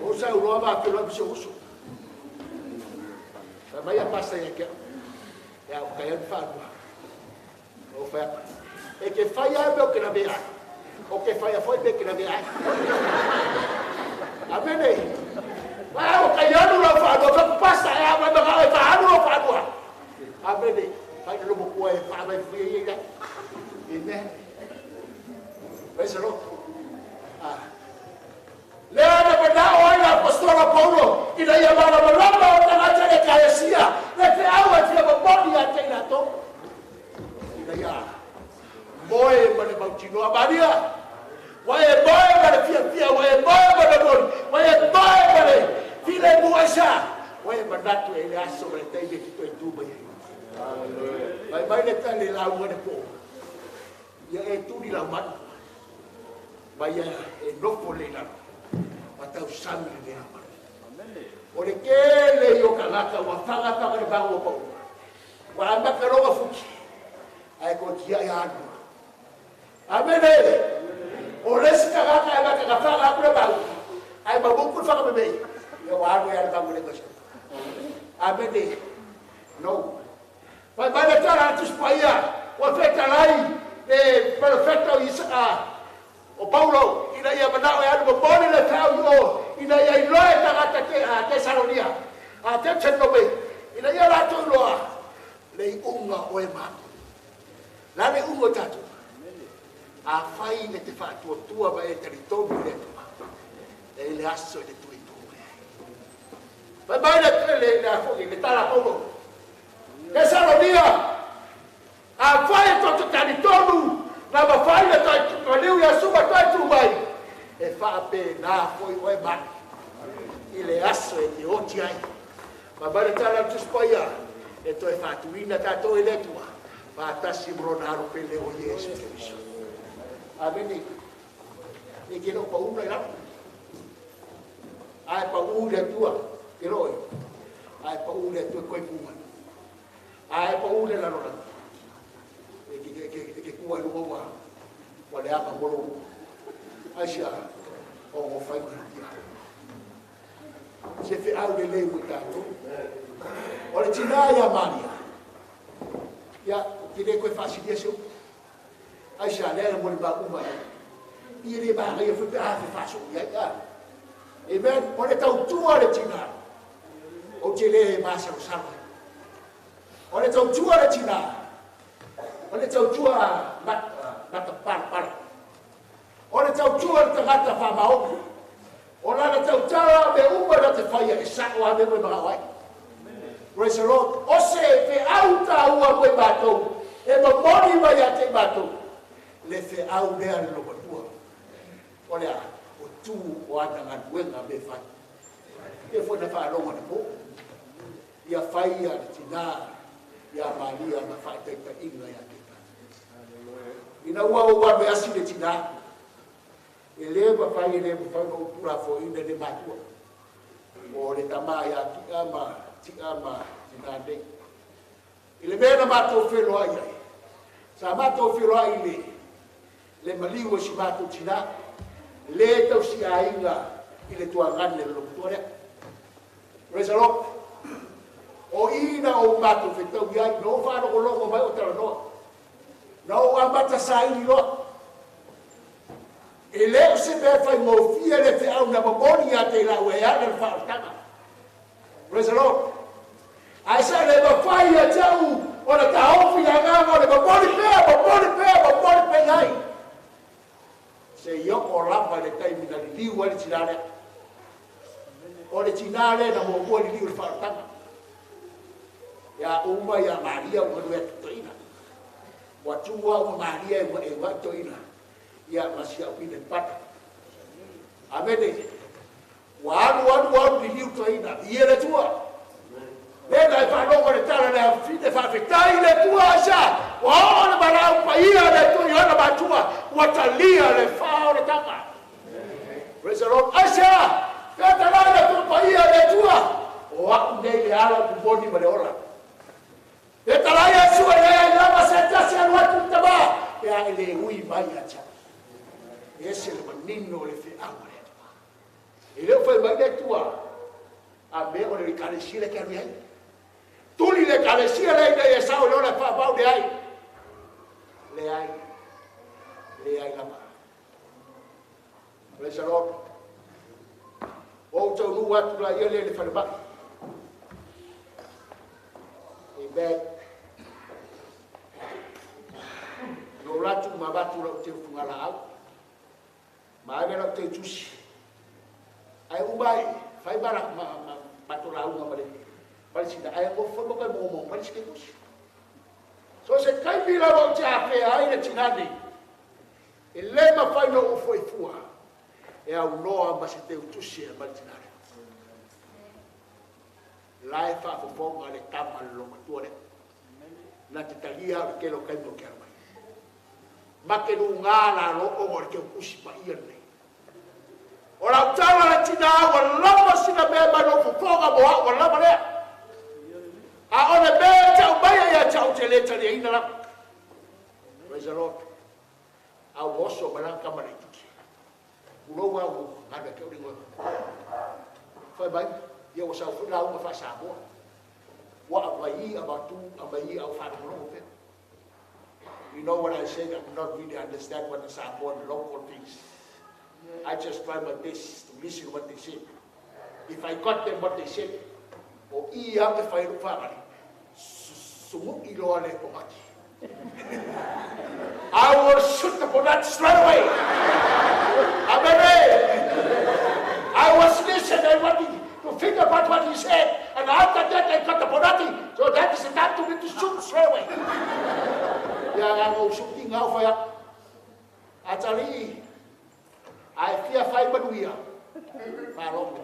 O sa uroa ma pelo a se uso. Fa mai a pasta ia ke. Ia o kai an whanua. O whai. E ke whai a meo ke na mea. O ke whai a whai me ke na mea. Amene. Wa o kai anu la whanua. Fa pasta e a mai maka e whaanu la whanua. Amene. Whai no mo kua e wha mai fui e ia. Amen. Praise the Lord. Ah. Lea na manao ai la apostola Paulo ina ia malamalama o tagata le kaesia le feau e fia momoli ia te i latou ina ia moe ma le mautinoa Maria ua e moe ma le fiafia ua e moe ma le moni ua e moe ma le filemu aisa ua e manatu e le aso ma le taimi e te toe tu mai ai. Mai mai le tali lauga le po ia e tuli lau manu mai ia e nofo le lalo ma tau sami le lea manu. O le kele i o kalaka ua whanga le bangu o pau. Ua amaka loga fuki. Ai ko tia i anu. Amene! O lesi kalaka e maka ka whanga aku le bangu. Ai mabuku le whanga me mei. Ia ua anu e anu bangu le kasi. Amene! No. Mai mai le tala atu spaia. Ua whetalai le profeta o Isaka. O Paulo, ina ia manao e anu mopoli le feau i o, ina ia iloa e tagata te Tesalonia, a te Tenome, ina ia latou iloa, le iuga o e mātou. La le unga o tātou. A whai le te whaatuatua ma e talitonu le atua. E le aso i le tui tū mai. Mai mai le afoki, le tala Paulo. Tesalonia, a whai e toto talitonu, na mawhai le toi liu ia suma toi tū mai. E whaape nā foi oe mai. I le aso e te oti ai. Ma mai le tala tuspaia. E toi whaatuina tātou e le tua. Whaatasi mrona aro pele o Iesu Keriso. Amene. E ke leo pauna i lalo. Ai pau le atua. Ke leo e. Ai pau le atua koe pūmanu. Ai pau le lalo lalo. E ke kua lunga ua ua le aka molo. Ai sia o o whai mana. Se fe au le le mo tātou. O le tina ia Maria. Ia, ki le koe whaasilia se upu. Ai sia lea mo le mauma ia. I le maga ia fui pe a fe whaaso ia ia. Amen. O le tautua le tina. Ou te le masalosalo ai. O le tautua le tinā, o le tautua matapalapala. O le tautua le tagata faamaoni. O lana tautala me uma na te faia e sa'o a me ua e maga'o ai. Praise the Lord. O se fe'au tāua mo i matou, e momoli mai ia te i matou, le fe'au lea le lomatua. O le a, o tū o ana galuega me fai. E foi na faalogo anapo. Ia fai ia le tinā ia Maria ma faataitaiga ia te tatou. Ina ua ou ave asi le tinā, e lē mafai e lē mafai ona ou tulafoʻina le matua. O le tamā ia ti'a ma ti'a ma tinā nei. I le mea na matou feloai ai, sa matou feloai i le le maliu o si matou tinā, lē tausiaiga i le tuagane le lomatua lea. Praise the Lord. O i na ou matou fetaui ai, na ou faalogologo mai o talanoa. Na ou amata saili loa. E lē o se mea faigofie le feau na momoli ia te i lau e ala le faaolataga. Praise the Lord. Ae sa le mafai ia te au ona taofi le agaga o le momoli pea, momoli pea, momoli pea i ai. Se i oo lava i le taimi na liliu ai le tinā lea. O le tinā lea na muamua liliu i le faaolataga. Ia uma ia Maria ua galue atu toeaina. Ua tu au ma Maria e ua'i toeaina. Ia ma si au pine pata. Amene. Ua alu alu alu liliu toeaina. Viia le Atua. Lea na e faalogo i le tala le afafine faafetai i le Atua aisa. Ua oo le valaau paia a le Atua i ona matua. Ua talia le faaolataga. Praise the Lord. Aisea? Fea talai le Atua paia a le Atua. O a'u nei le ala o le moni ma le ola. E talai Iesu e leai lava se tasi e alu atu i le Tamā pe a e le ui mai ia te au. E ese le manino o le feau a le Atua. E le o fai mai le Atua a mea o le ekalesia lea e te alu i ai. Tuli le ekalesia lea ina ia sao i le ola e faamau leai. Leai. Leai lava. Praise the Lord. Ua ou taunuu atu la ia lea i le falemai. Amen. Na ou alu atu ma avatu lau teu fugalaau. Ma ave lau teu tusi. Ae uma ai, fai ma, ma, ma, matou lauga ma le, ma le sina, ae ofo ma koe momomo mai le isi teu tusi. So se taimi lava ou te afea ai le tinā nei, e lē mafai ona ou foi fua e aunoa ma se teutusi e aumai le tinā lea. La e faafofoga le tama le loomatua lea. Na te talia au i le tele o taimi ou te alu ai. Ma te lugā lalo ona o le teutusi paia lenei. O lau tala le tinā ua lava sina mea mai lou fofoga mo au ua lava lea. A o le mea e te aumaia ia te au ou te le taliaina lava. Praise the Lord. A ua oso mai la tama laitiiti. Tulou a ua galo ia te au le igoa. Fai mai, ia ua sau foi lauga faa-Samoa. Ua aumai avatu, aumai a o faalogologo pea. You know what I said, I'm not really understand what the Samoan local things. I just try my best to listen what they said. If I got them what they said, o i au e fai ai lou fagali, sumu'i loa le ponati. I will shoot the ponati straight away. Amene. I was listening and wanting to think about what he said, and after that I got the ponati, so that is the time to me to shoot straight away. Ia na ou shooting au fai atu. Atalii, a e fia fai manuia, faalogo.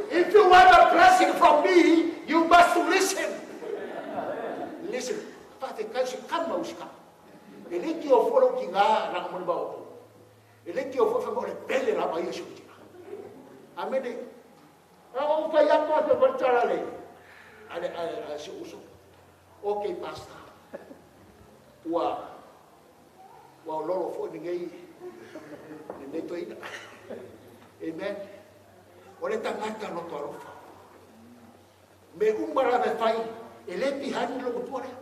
If you want a blessing from me, you must listen. Listen. Faafetai se kama o se kama. E le tio fua lou tiga laga mo le maopo. E le tio fua fai mai o le pele lava ia si ou tiga. Amene. A ou fai atu a fai mai le tala le a le a si ou uso. Okay pastor. Ua ua lolo foi lenei lenei toeaina. Amen. O le tagata loto alofa. Mea uma lava e fai, e le pihani le logotua lea.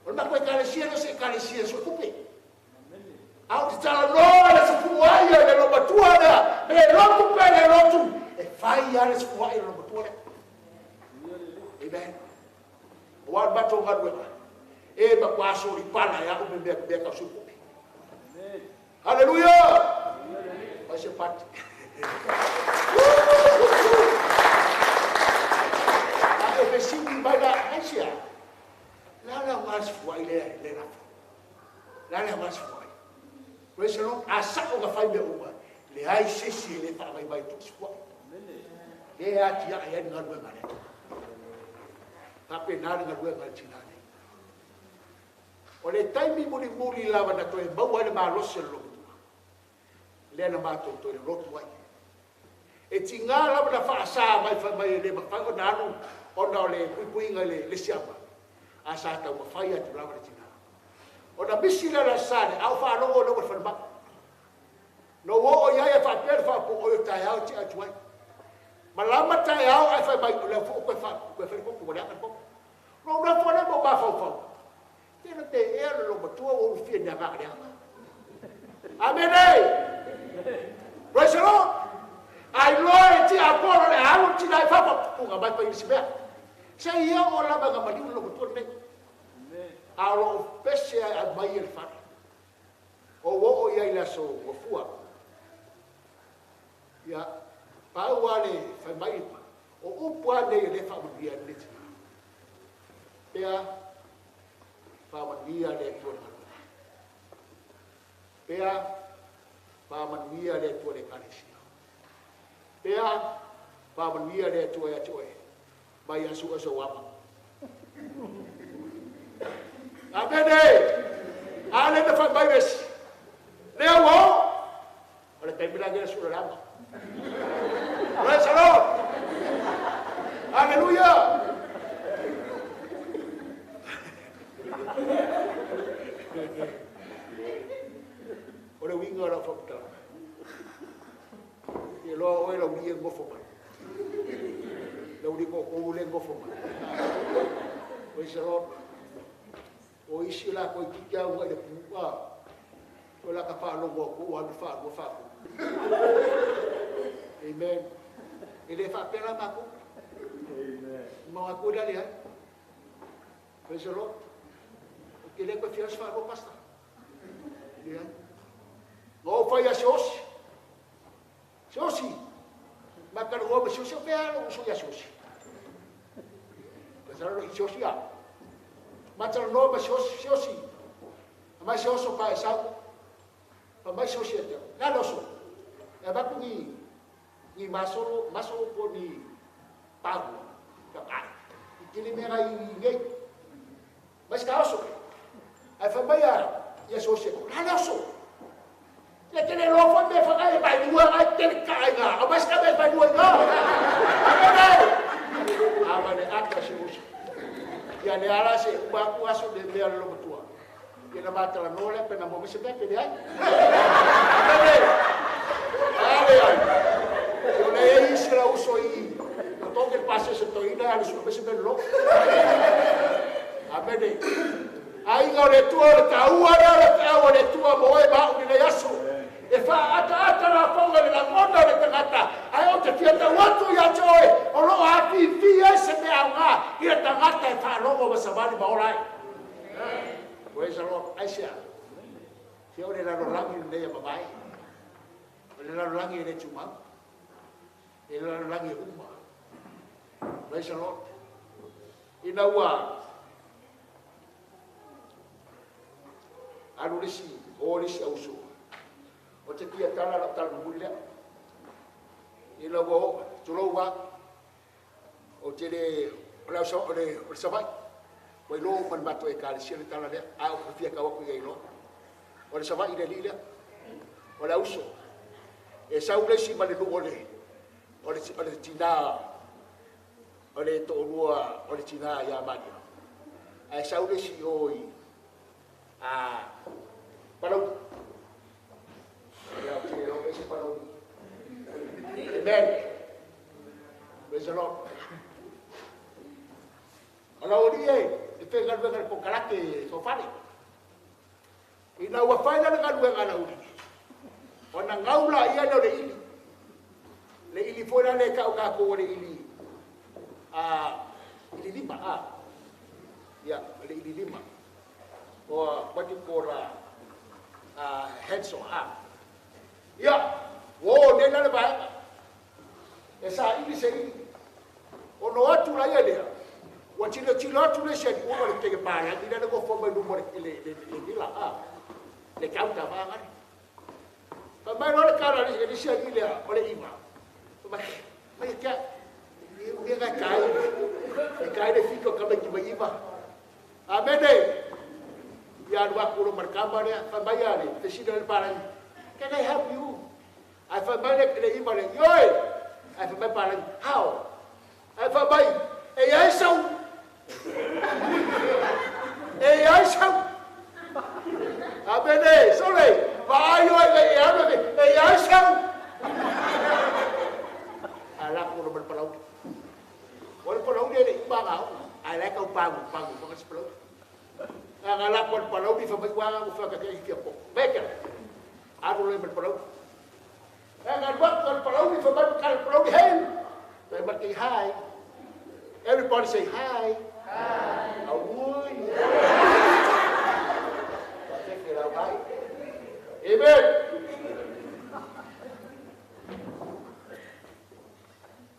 O le matou ekalesia, e le o se ekalesia e suetupe. A ou te talanoa i le aso Fuluai ia i le loomatua lea, pe lotu pe le lotu, E fai lava le sefuai o le matua lea. Amen. Ua le matou galuega, e matua solipala e au me mea mea tau sukupi. Haleluia! Mai se pati. A e fesili mai la, aisea? Le a le aoga le sefuai lea le lafo? Le a le aoga le sefuai? Praise the Lord. A sao na fai mea uma, leai se isi e le faavaivai atu le sefuai. Le atiae ai le galuega a le Atua. Faapena le galuega a le tina nei. O le taimi mulimuli lava na toe maua ai le malosi o le logotua, lea na matou toe lolotu ai. E tiga lava na faasa mai fai mai e le mafai ona alu ona o le puipuiga i le siama, a sa taumafai atu lava le tina. Ona misi lea o le Aso Sa lea, a ou faalogo o lea ua i le falemai. Na ou oo i ai ae faapea le faaupuga, oi o taeao e tia atu ai. Malama taeao ae fai mai, o lea foi ua toe fai le potu, ua leaga le potu. Ona ou nofo lea ma ou mafaufau, tele pe ea le loomatua ua ulufia i ni agaga leaga. Amene! Praise the Lord! A iloa e tiapolo le alu le tina i fafo, tuga mai fai isi mea. Se i oo lava ina maliu le loomatua lenei. A o lo o pese a mai e le fale. Ou oo i ai i le aso Gafua. Ia, pau lava le fai mai, o upu lava nei e le faamanuia ai lenei tina. Pea, faamanuia le Atua i le galuega. Pea, faamanuia le Atua i le Ekalesia. Pea, faamanuia le Atua ia te oe, mai asu oe sou ama. Amene! A lea na fai mai le isi, lea ua oo, o le taimi la lenei o le sua o le ama. Praise the Lord! Hallelujah! O le uiga o lau faamatalaga, e iloa oe lau alii e nofo mai. Lau alii toatolu lea e nofo mai. Praise the Lord. O isi la toeitiiti lava uunai le atunuu, a, o la ta faalogo atu ua alu faalua faatolu. Amen. E le faapea la matou. Amen. Matou le leai. Praise the Lord. Ou te le toe fia aso faalua, pastor. Leai. Na ou fai ia Siaosi. Siaosi. Ma talanoa ma Siaosi, o fea lou uso ia Siaosi? Praise the Lord, Siaosi a. Ma talanoa ma Siaosi, Siaosi. Mai se oso pa e sau. Pa mai se osi e te. Le a le oso? E avatu ni ni masolo, masolo po ni pahu. Ka ai. I tele mea ngai i nei. Mai se ka oso. Ae fai mai a ia se osi e le a le oso? Le tele loa foi mea whangai e mai lua ngai tele ka ai ngā. Au mai se ka mea mai lua i ngā. Amene! A mai le ata se oso. Ia le ala se uma aku aso le mea le lomatua. Ia na matalanoa lea pe na maua mai se mea pe leai. Amene! Ale ai. O le e isi la uso i o toke le pasese toeaina alu sue mai se mea lolo. Amene. Aiga o le Atua, o le taua lea o le feau a le Atua mo oe ma au i lenei aso. E faaataata lafoga i le lagona o le tagata, ae ou te fia tau atu ia te oe, o lo o afifi ai se mea aoga i le tagata e faalogo ma savali ma ola ai. Praise the Lord. Aisea? Se o le lalolagi lenei e mavae. O le lalolagi e le tumau. E le lalolagi e uma. Praise the Lord. Ina ua alu le isi, o le isi auso, o te fia tala lau tala mulimuli lea. Ina ua oo, tulou lava, ou te le, o le au, o le, o le Savaii, ua iloa uma e le matou Ekalesia le tala lea, ae ou te fia tau atu i ai loa. O le Savaii le alii lea, o le auso. E sau le isi ma le nuu o le, o le, o le tina, o le toalua o le tina ia Maria. Ae sau le isi i o i a Palauli. Ia, ou te le iloa pe se Palauli. Amen. Praise the Lord. O lau alii e, e faigaluega i le konekarate faufale. Ina ua fai la le galuega a lau alii, ona gau laia lea o le ili. Le ili foi la le kau ka ko le ili a ili lima a. Ia, le ili lima. Or what you call hands or arm. Ia, o ne la le vaega. E sa ili se ili. O no atu la ia lea. Ua tilo tilo atu le se ua le tege pala ni le go fo mai lumo le le le le la a. Le kau ta va ngari. Pa mai no le kala le le se ili lea o le iva. Mai mai ka ni u ga kai. E kai le fiko ka mai ki mai iva. Amene. Ia lu aku lo markamba le fa mai ale te sino le pala. Can I help you? I fa mai le le iva le. Yoi. I fa mai pala. How? I fa mai e ai sau. E ai sau. Amene, sole. Va io e alu e ai sau. Ala ko lo palau. O le palau le le iba ga. Ai le ka pagu pagu pa ka palau. Aga la ko palau di fa mai wa fa ka ke ki po. Beka. Aru le palau. Aga wa ko palau di fa mai ka palau di hey. Mai ma ke hi. Everybody say hi. Hi. Aui. Hi. Amen.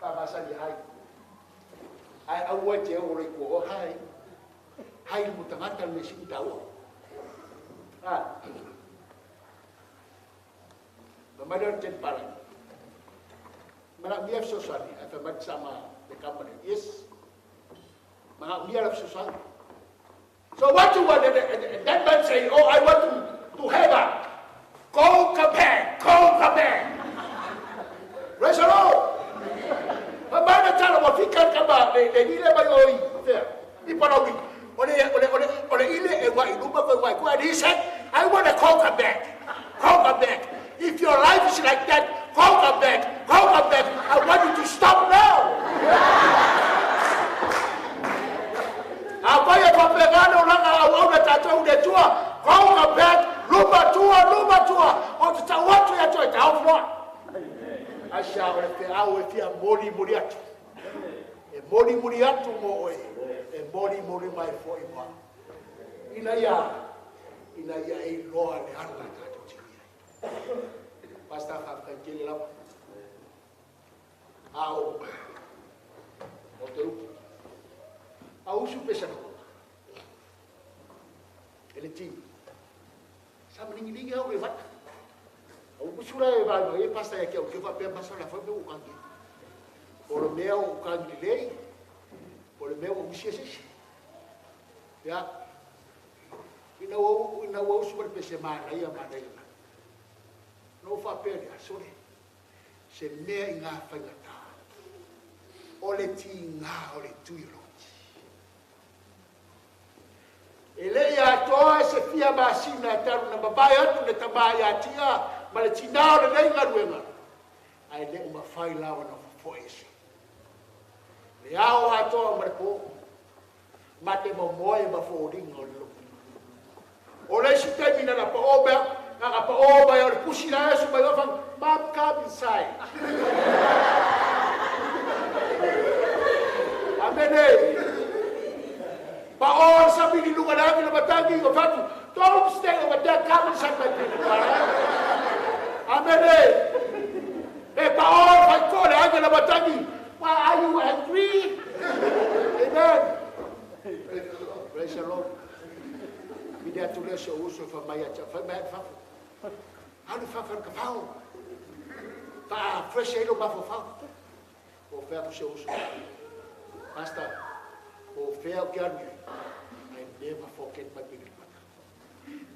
Pa sa ni hi. Ai aua te o le ko hi. Hi mo tangata le si tau. Ah. Ma ma ten para. Mana mi af so sani, afa mat sama the company. Yes. Mana mi af so sani. So what you want, and that man say, oh, I want to have a go compare, go compare. Praise the Lord. Mana tala wa fika kama le le ile mai oi. I palawi. Ole ole ole ole ile e wa iluma ko wa ko. And he said, I want to go come back. Go come back. If your life is like that, go come back. Go come back. I want you to stop now. Apai e papegano langa au au na tatou le tua. Go come back. Luma tua, luma tua. O te tau atu ia toi, tau floa. Asia o le te au e fia mori mori atu. E mori mori atu mo oe. E mori mori mai foi moa. Ina ia e loa le ala tatou te ia. Pastor whawhai lava. Ao, o te upu. A usu pesa na kona. E le tini. Sa maningilingi au e wata. Au kusura e vai e pasta e kia o kia whapea masa la whapea o kangi. O le mea o kangi lei, o le mea o usia sisi. Ia, ina ua usu mara pese mana ia mana ia. No whapea lea, sore. Se mea i ngā whaingata. O le ti ngā o le tui roti. E le ia toa se fia masina e taru na mabai atu le tamai atia ma le tinao le nei ngaruenga. Ai le uma whai lawa na whafoe ese. Le ao atoa ma le pō. Ma te momoe ma fōringa o le lopu. O le isi taimi na pa o mea, na pa o mai o le pusi na esu mai ofa, Mom, come inside. Amene. Pa o sabi ni lunga na na matangi o fatu. Don't stay over there, come inside my peanut butter. Amene. E pa o fai kore ake na matangi. Why are you angry? Amen. Praise the Lord. Mi dea tu le so uso fa mai acha fa mai fa. Alu fa fa ka fao. Fa fresh elo ba fa fa. O fa tu se uso. Pastor, o fa o ke I never forget my peanut butter.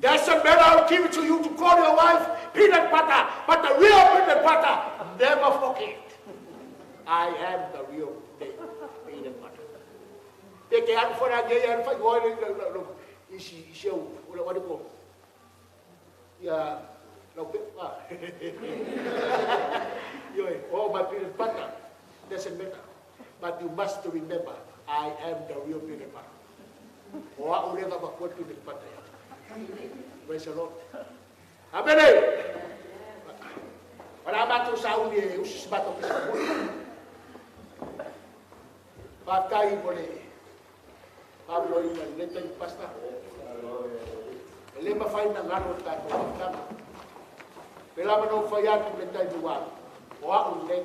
Doesn't matter, I'll give it to you to call your wife peanut butter, but the real peanut butter, never forget. I am the real peanut butter. Te ke anu fora ge anu fa go le isi isi au o le ko. Ya no pe ah. Yo, oh my peanut butter doesn't matter. But you must remember, I am the real peanut butter. O a ule ka ba ko peanut butter. Praise the Lord. Amen. Wala ba matou sauni e usi se matou pese momoli. Faafetai mo le faamaloina i lenei taimi, Pastor. E le mafai ona galo le tatou mafutaga. Pe lava na ou fai atu i le taimi ua alu, o a'u lenei.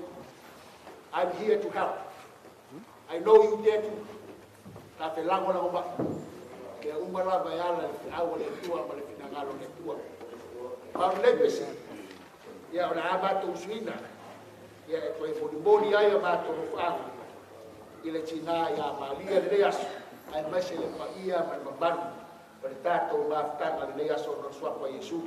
I'm here to help. I know you there to ta felagolago mai. Mea uma lava e ala i le feau a le Atua ma le finagalo o le Atua. Ma o lenei pese, ia o le a matou usuina, ia e toe molimoli ai a matou nofaaga i le tinā ia Malia lenei aso, aemaise le paia ma le mamalu o le tatou mafutaga lenei aso ona o le suafa o Iesu.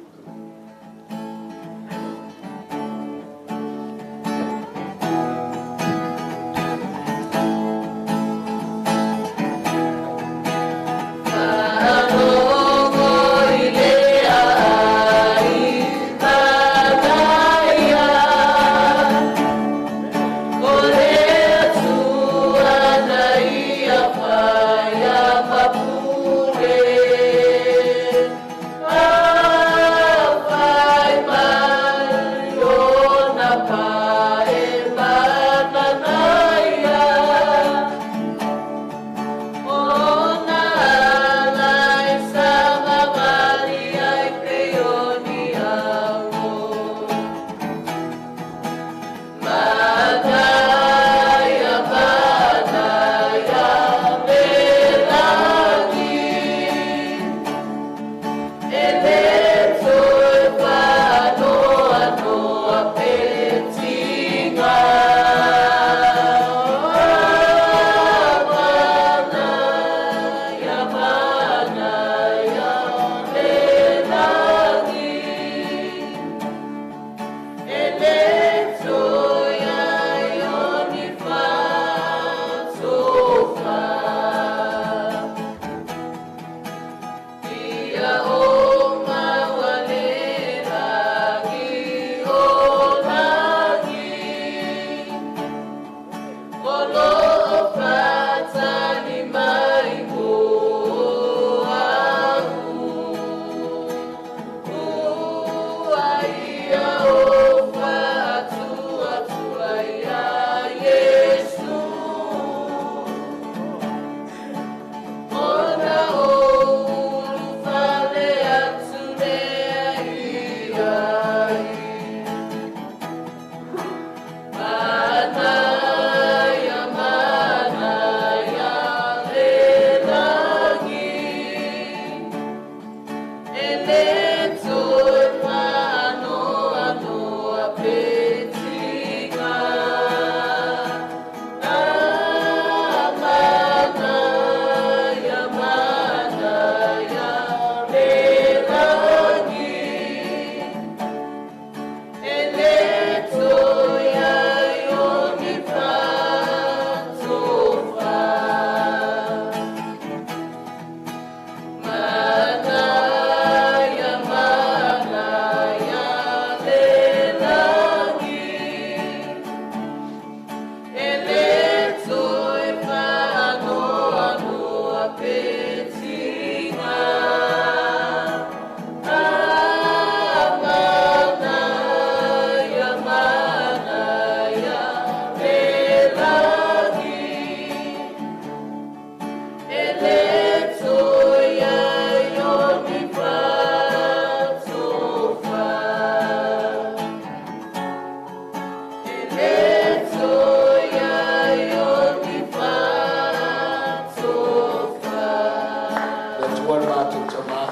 Le Atua le matou Tamā,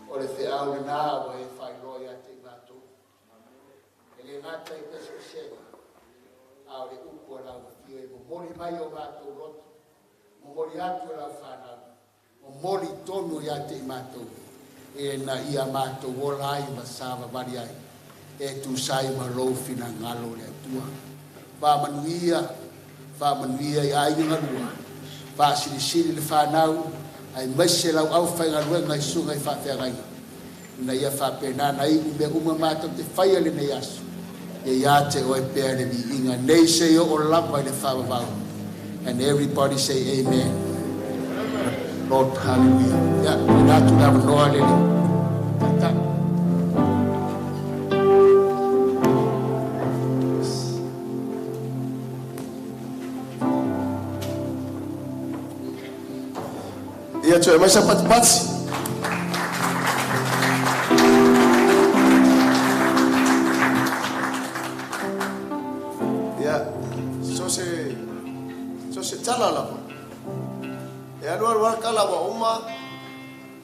o le feau lenā ua e faailoa ia te i matou. E le gata i pesepesega, a o le upu a lau afio e momoli mai o matou loto, momoli atu e lau fanau, momoli tonu ia te i matou, e na ia matou ola ai ma savavali ai, e tusa ai ma lou finagalo le Atua. Faamanuia, faamanuia i aiga galua, faasilisili le fanau, aemaise lau aufaigaluega i susuga i faafeagaiga, ina ia faapena ona iu mea uma matou te faia i lenei aso, ia ia te oe pea le viiga nei seia oo lava i le faavavau. And everybody say amen. Lord, hallelujah. Ia, tuuina atu le avanoa i le Taitai. Ia toe mai sa patipati. Ia, so se tala lava. E alu alu kala wa uma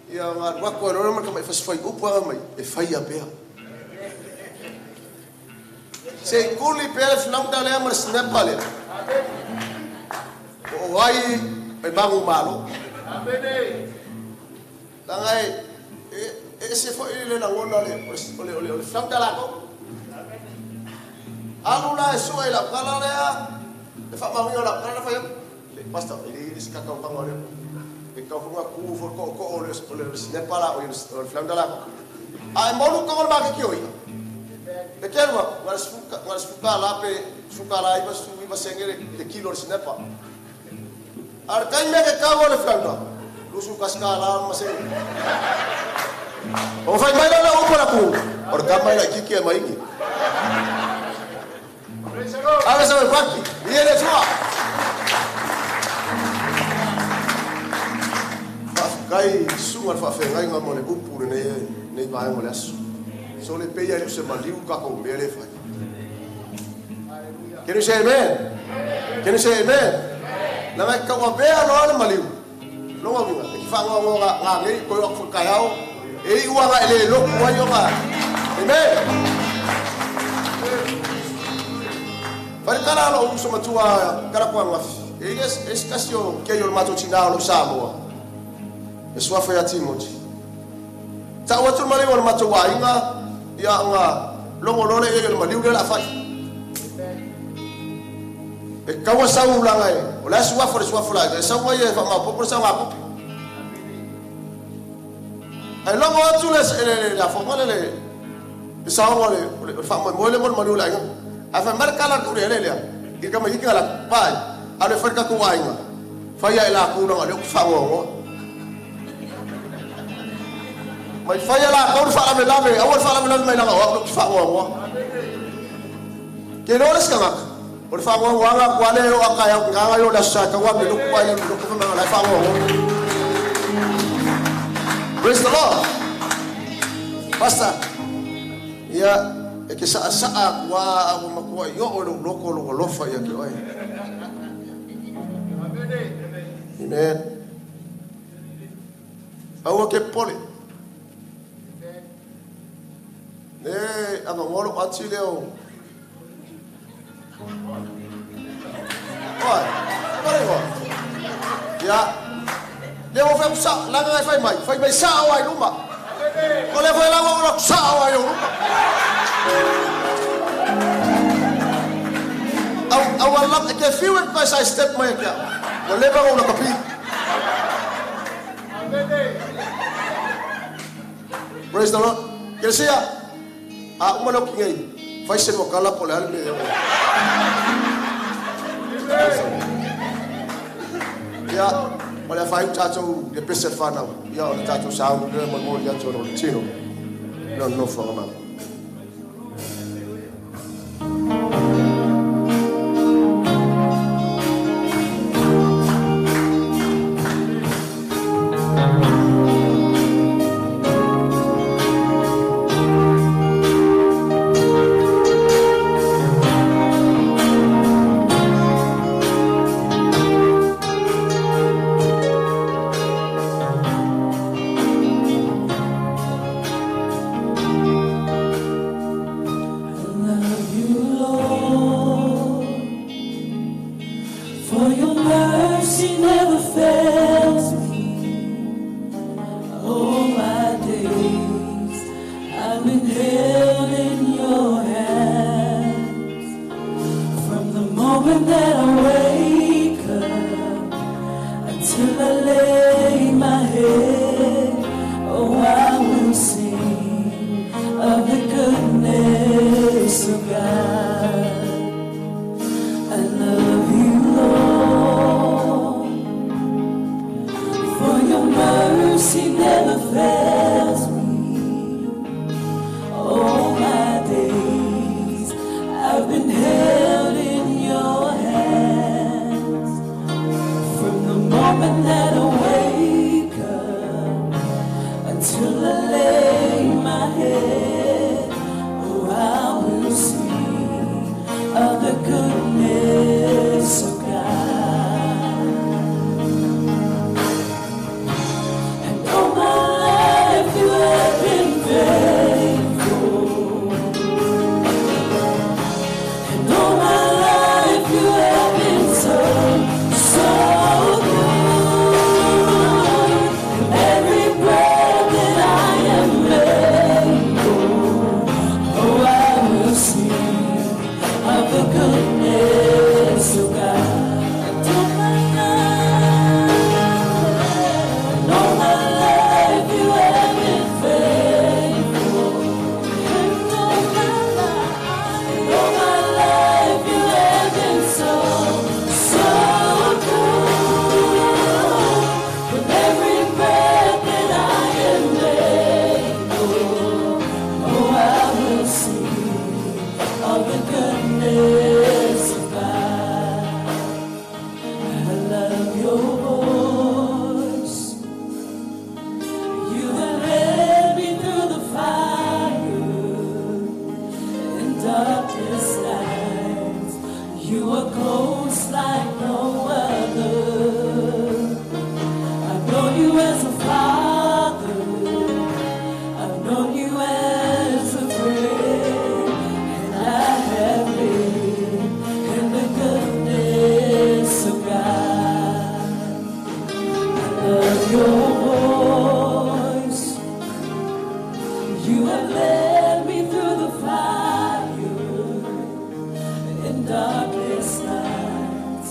ia ngā wako e rora maka mai fasfai upu anga mai e whaia pea. Se kuli pea le flaunda lea ma le snappa lea. O ai e mangu malo. Langa e se fo ile la ngona le o le flaunda la ko. Alu la e sua i la kala lea e fa mangu la kala fa le pastor ile se kakau kanga lea. E kau hunga ku fo ko ko o le snappa la o le flaunda la ko. Ai molu ko ma ke ki oi. E ke rua, ngā sfuka la pe sfuka la iba su iba sengere le kilo le snappa. Ar kai mea ke kau o le flaunda. Lusu kaska la ma sengere. O fai mai la upo la ku. O ka mai la kiki e mai ki. Ave sa me paki. Ie le sua. Kai sunga le faafeagaiga mo le upu lenei vaega o le aso. So le peia le se maliu ka ko mea le fai. Can you say amen? Can you say amen? La mai ka wa pea no le maliu. Longa winga e ki whangoa ngā ngā ngei koe o kai au. E i uanga e le loku ai o ngā. Amen. Wharekara lo uso matua karakoa ngafi. E es kasi o kei o le mato tina o lo Samoa. E suafa ia Timoti. Ta ua tulu maliu o le mato wainga ia nga longo lole e le maliu le la fai. E kaua sau langa e o le suafa le suafa la e sau mai e fa ma popo sau ma popo. Ai longo atu le la fo le le sau le fa mo le mo maliu la inga. A fa marka la ku le le i ka mai ka la pai a le fa ka ku wainga. Fa ia la ku langa le ku fa ngo. Mai fai la kau fa la me lave, awal fa la me lave mai langa o fa ngo. Ke no le skanga. O fa ngo nga kwa le o aka ya nga yo la sa ka wa me lu kwa le lu ku ma la fa ngo. Praise the Lord. Pastor. Ya e ke sa sa kwa o makua yo o lo ko lo lo fa ya ke oi. Amen. Aua ke pole. Ne, anga ngolo ati leo. Oi, pare ho. Ya. Leo fa sa, la nga fai mai sa o ai luma. O le fai la ngo sa o ai luma. Au au ala ke fiu e pa sa step mai ka. O le ba ngo la kapi. Praise the Lord. Kersia. A uma lo kingai fai se wakala pole ale me. Ya, ole fai tato le pese fana. Ya ole tato sa le mo mo ya to lo tino. No no fa ma. Till I lay my head, oh, I will sing of the goodness of God. And all my life you have been faithful. And all my life you have been so, so good. And every breath that I am able, oh, I will sing of the goodness of God. And all my life, and all my life you have been faithful. And all my life, and all my life you have been so, so good. With every breath that I am able, oh, I will sing of the goodness of God. I love your voice. You have led me through the fire in darkest nights. You are close like no other. I've known you as a father. I've known you as a friend, and I have lived in the goodness of God. I love your voice. You have led me through the fire in darkest nights.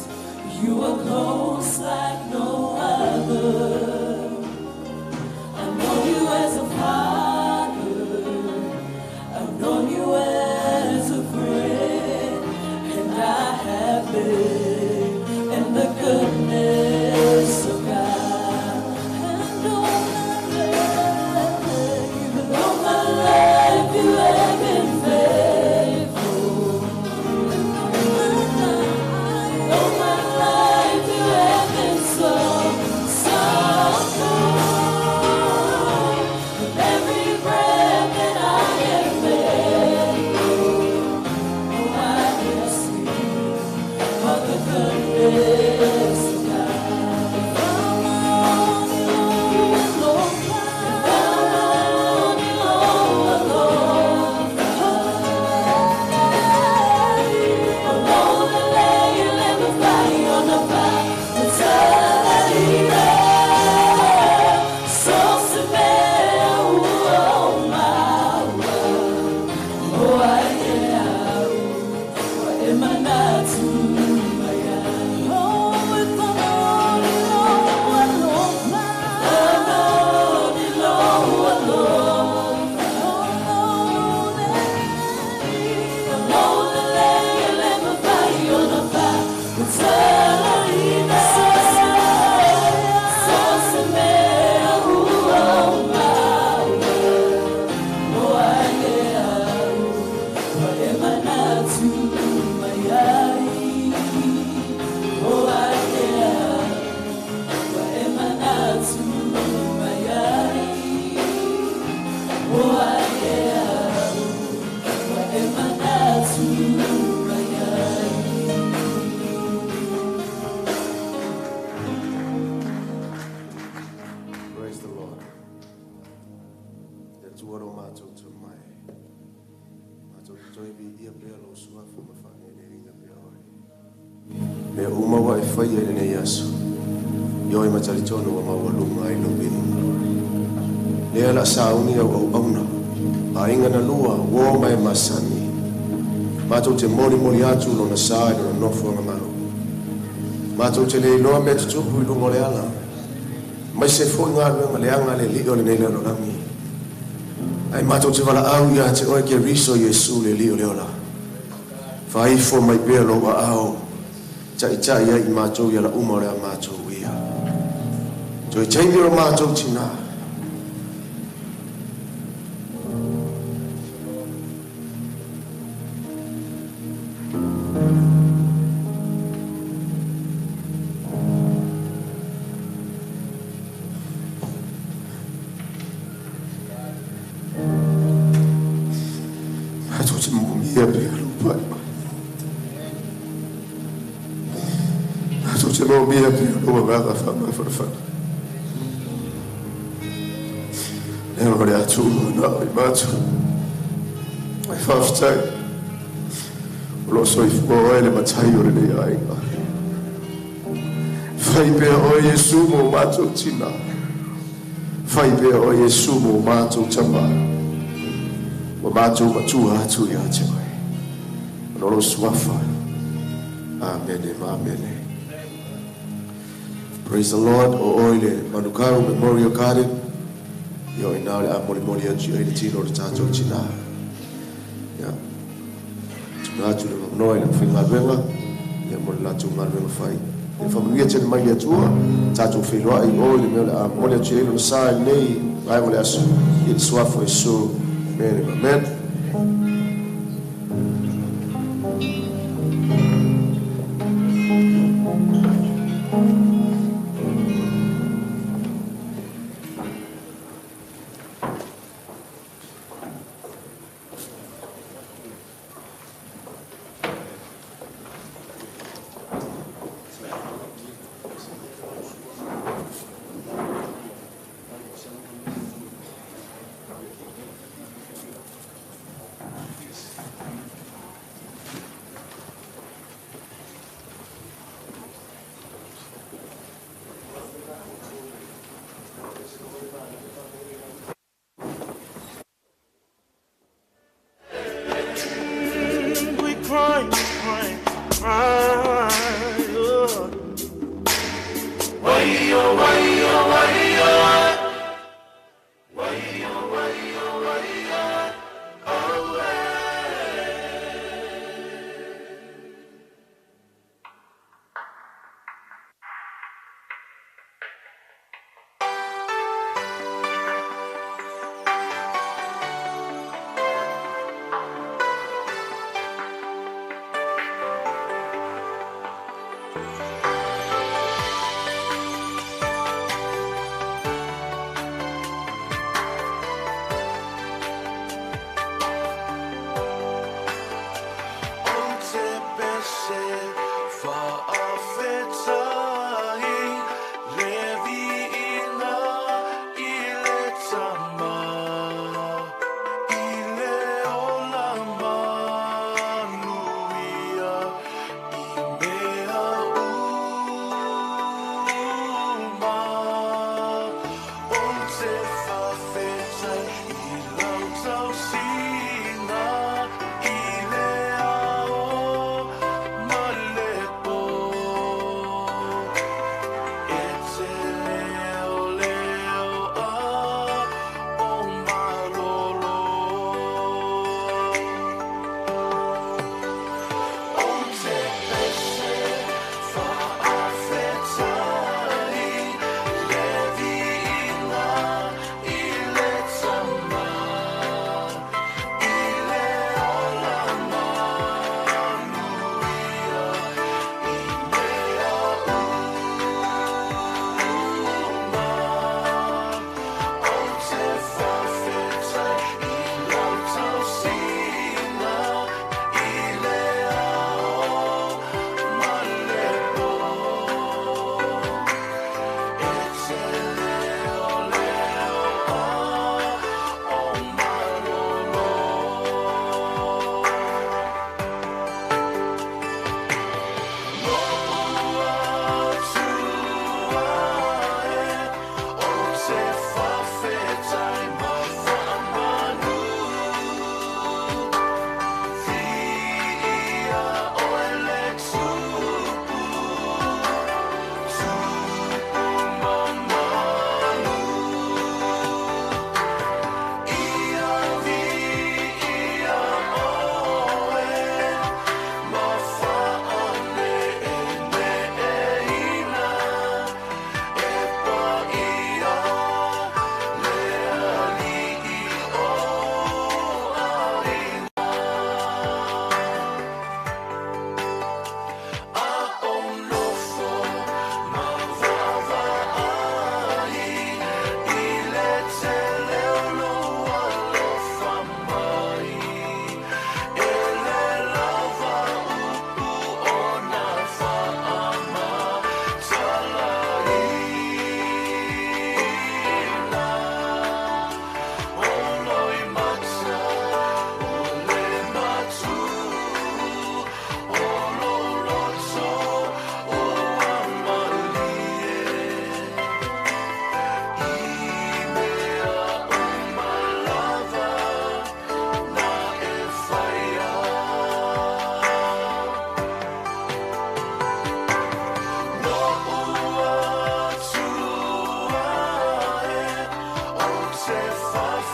You are close like no other. I've known you as a father. I've known you as a friend, and I have lived in the goodness of God. And all my life, and all my life you have been faithful. And all my life you have been so, so good. With every breath that I am able, oh, I will sing of the goodness of God. Praise the Lord. Le Atua lo matou tu mai. Matou te toe viia pea lou suafa ma faaneleina pea oe. Mea uma ua e faia i lenei aso. Ioe ma talitonu ua maualuga ai lou viiga. Lea la sauni au auauna. Aiga na lua, uō ma e masani. Matou te molimoli atu lona sa i lona nofoaga malu. Matou te le iloa mea tutupu i luga o le ala. Mai se foi galuega leaga a le alii o lenei lalolagi. Ae matou te valaau ia te oe Keriso Iesu le Alii o le ola. Faaifo mai pea lou aao, taʻitaʻi ai i matou i ala uma o le a matou uia. Toe taimi o lo matou tinā. te moomia pea lou pa'i mai. Matou te moomia pea lou agaga faamafanafana. Leaga o le Atua na o i matou. Ae faafetai o loo soifua oe le matai o lenei aiga. Fai pea oe Iesu mo matou tina. Fai pea oe Iesu mo matou tama. Ua matou matua atu ia te oe. Ona o lou suafa. Amene ma amene. Praise the Lord. O oe le Manukau Memorial Garden. Ia o ina o le a molimoli atu i ai le tino o le tatou tina. Ia. Tuna atu le avanoa i le aufaigaluega, ia mo le latou galuega fai. Ia faamanuia tele mai le Atua, tatou feiloai i o i le mea o le a momoli atu i ai lona sa i lenei vaega o le aso, i le suafa o Iesu. Amene ma amene.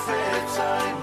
fair time.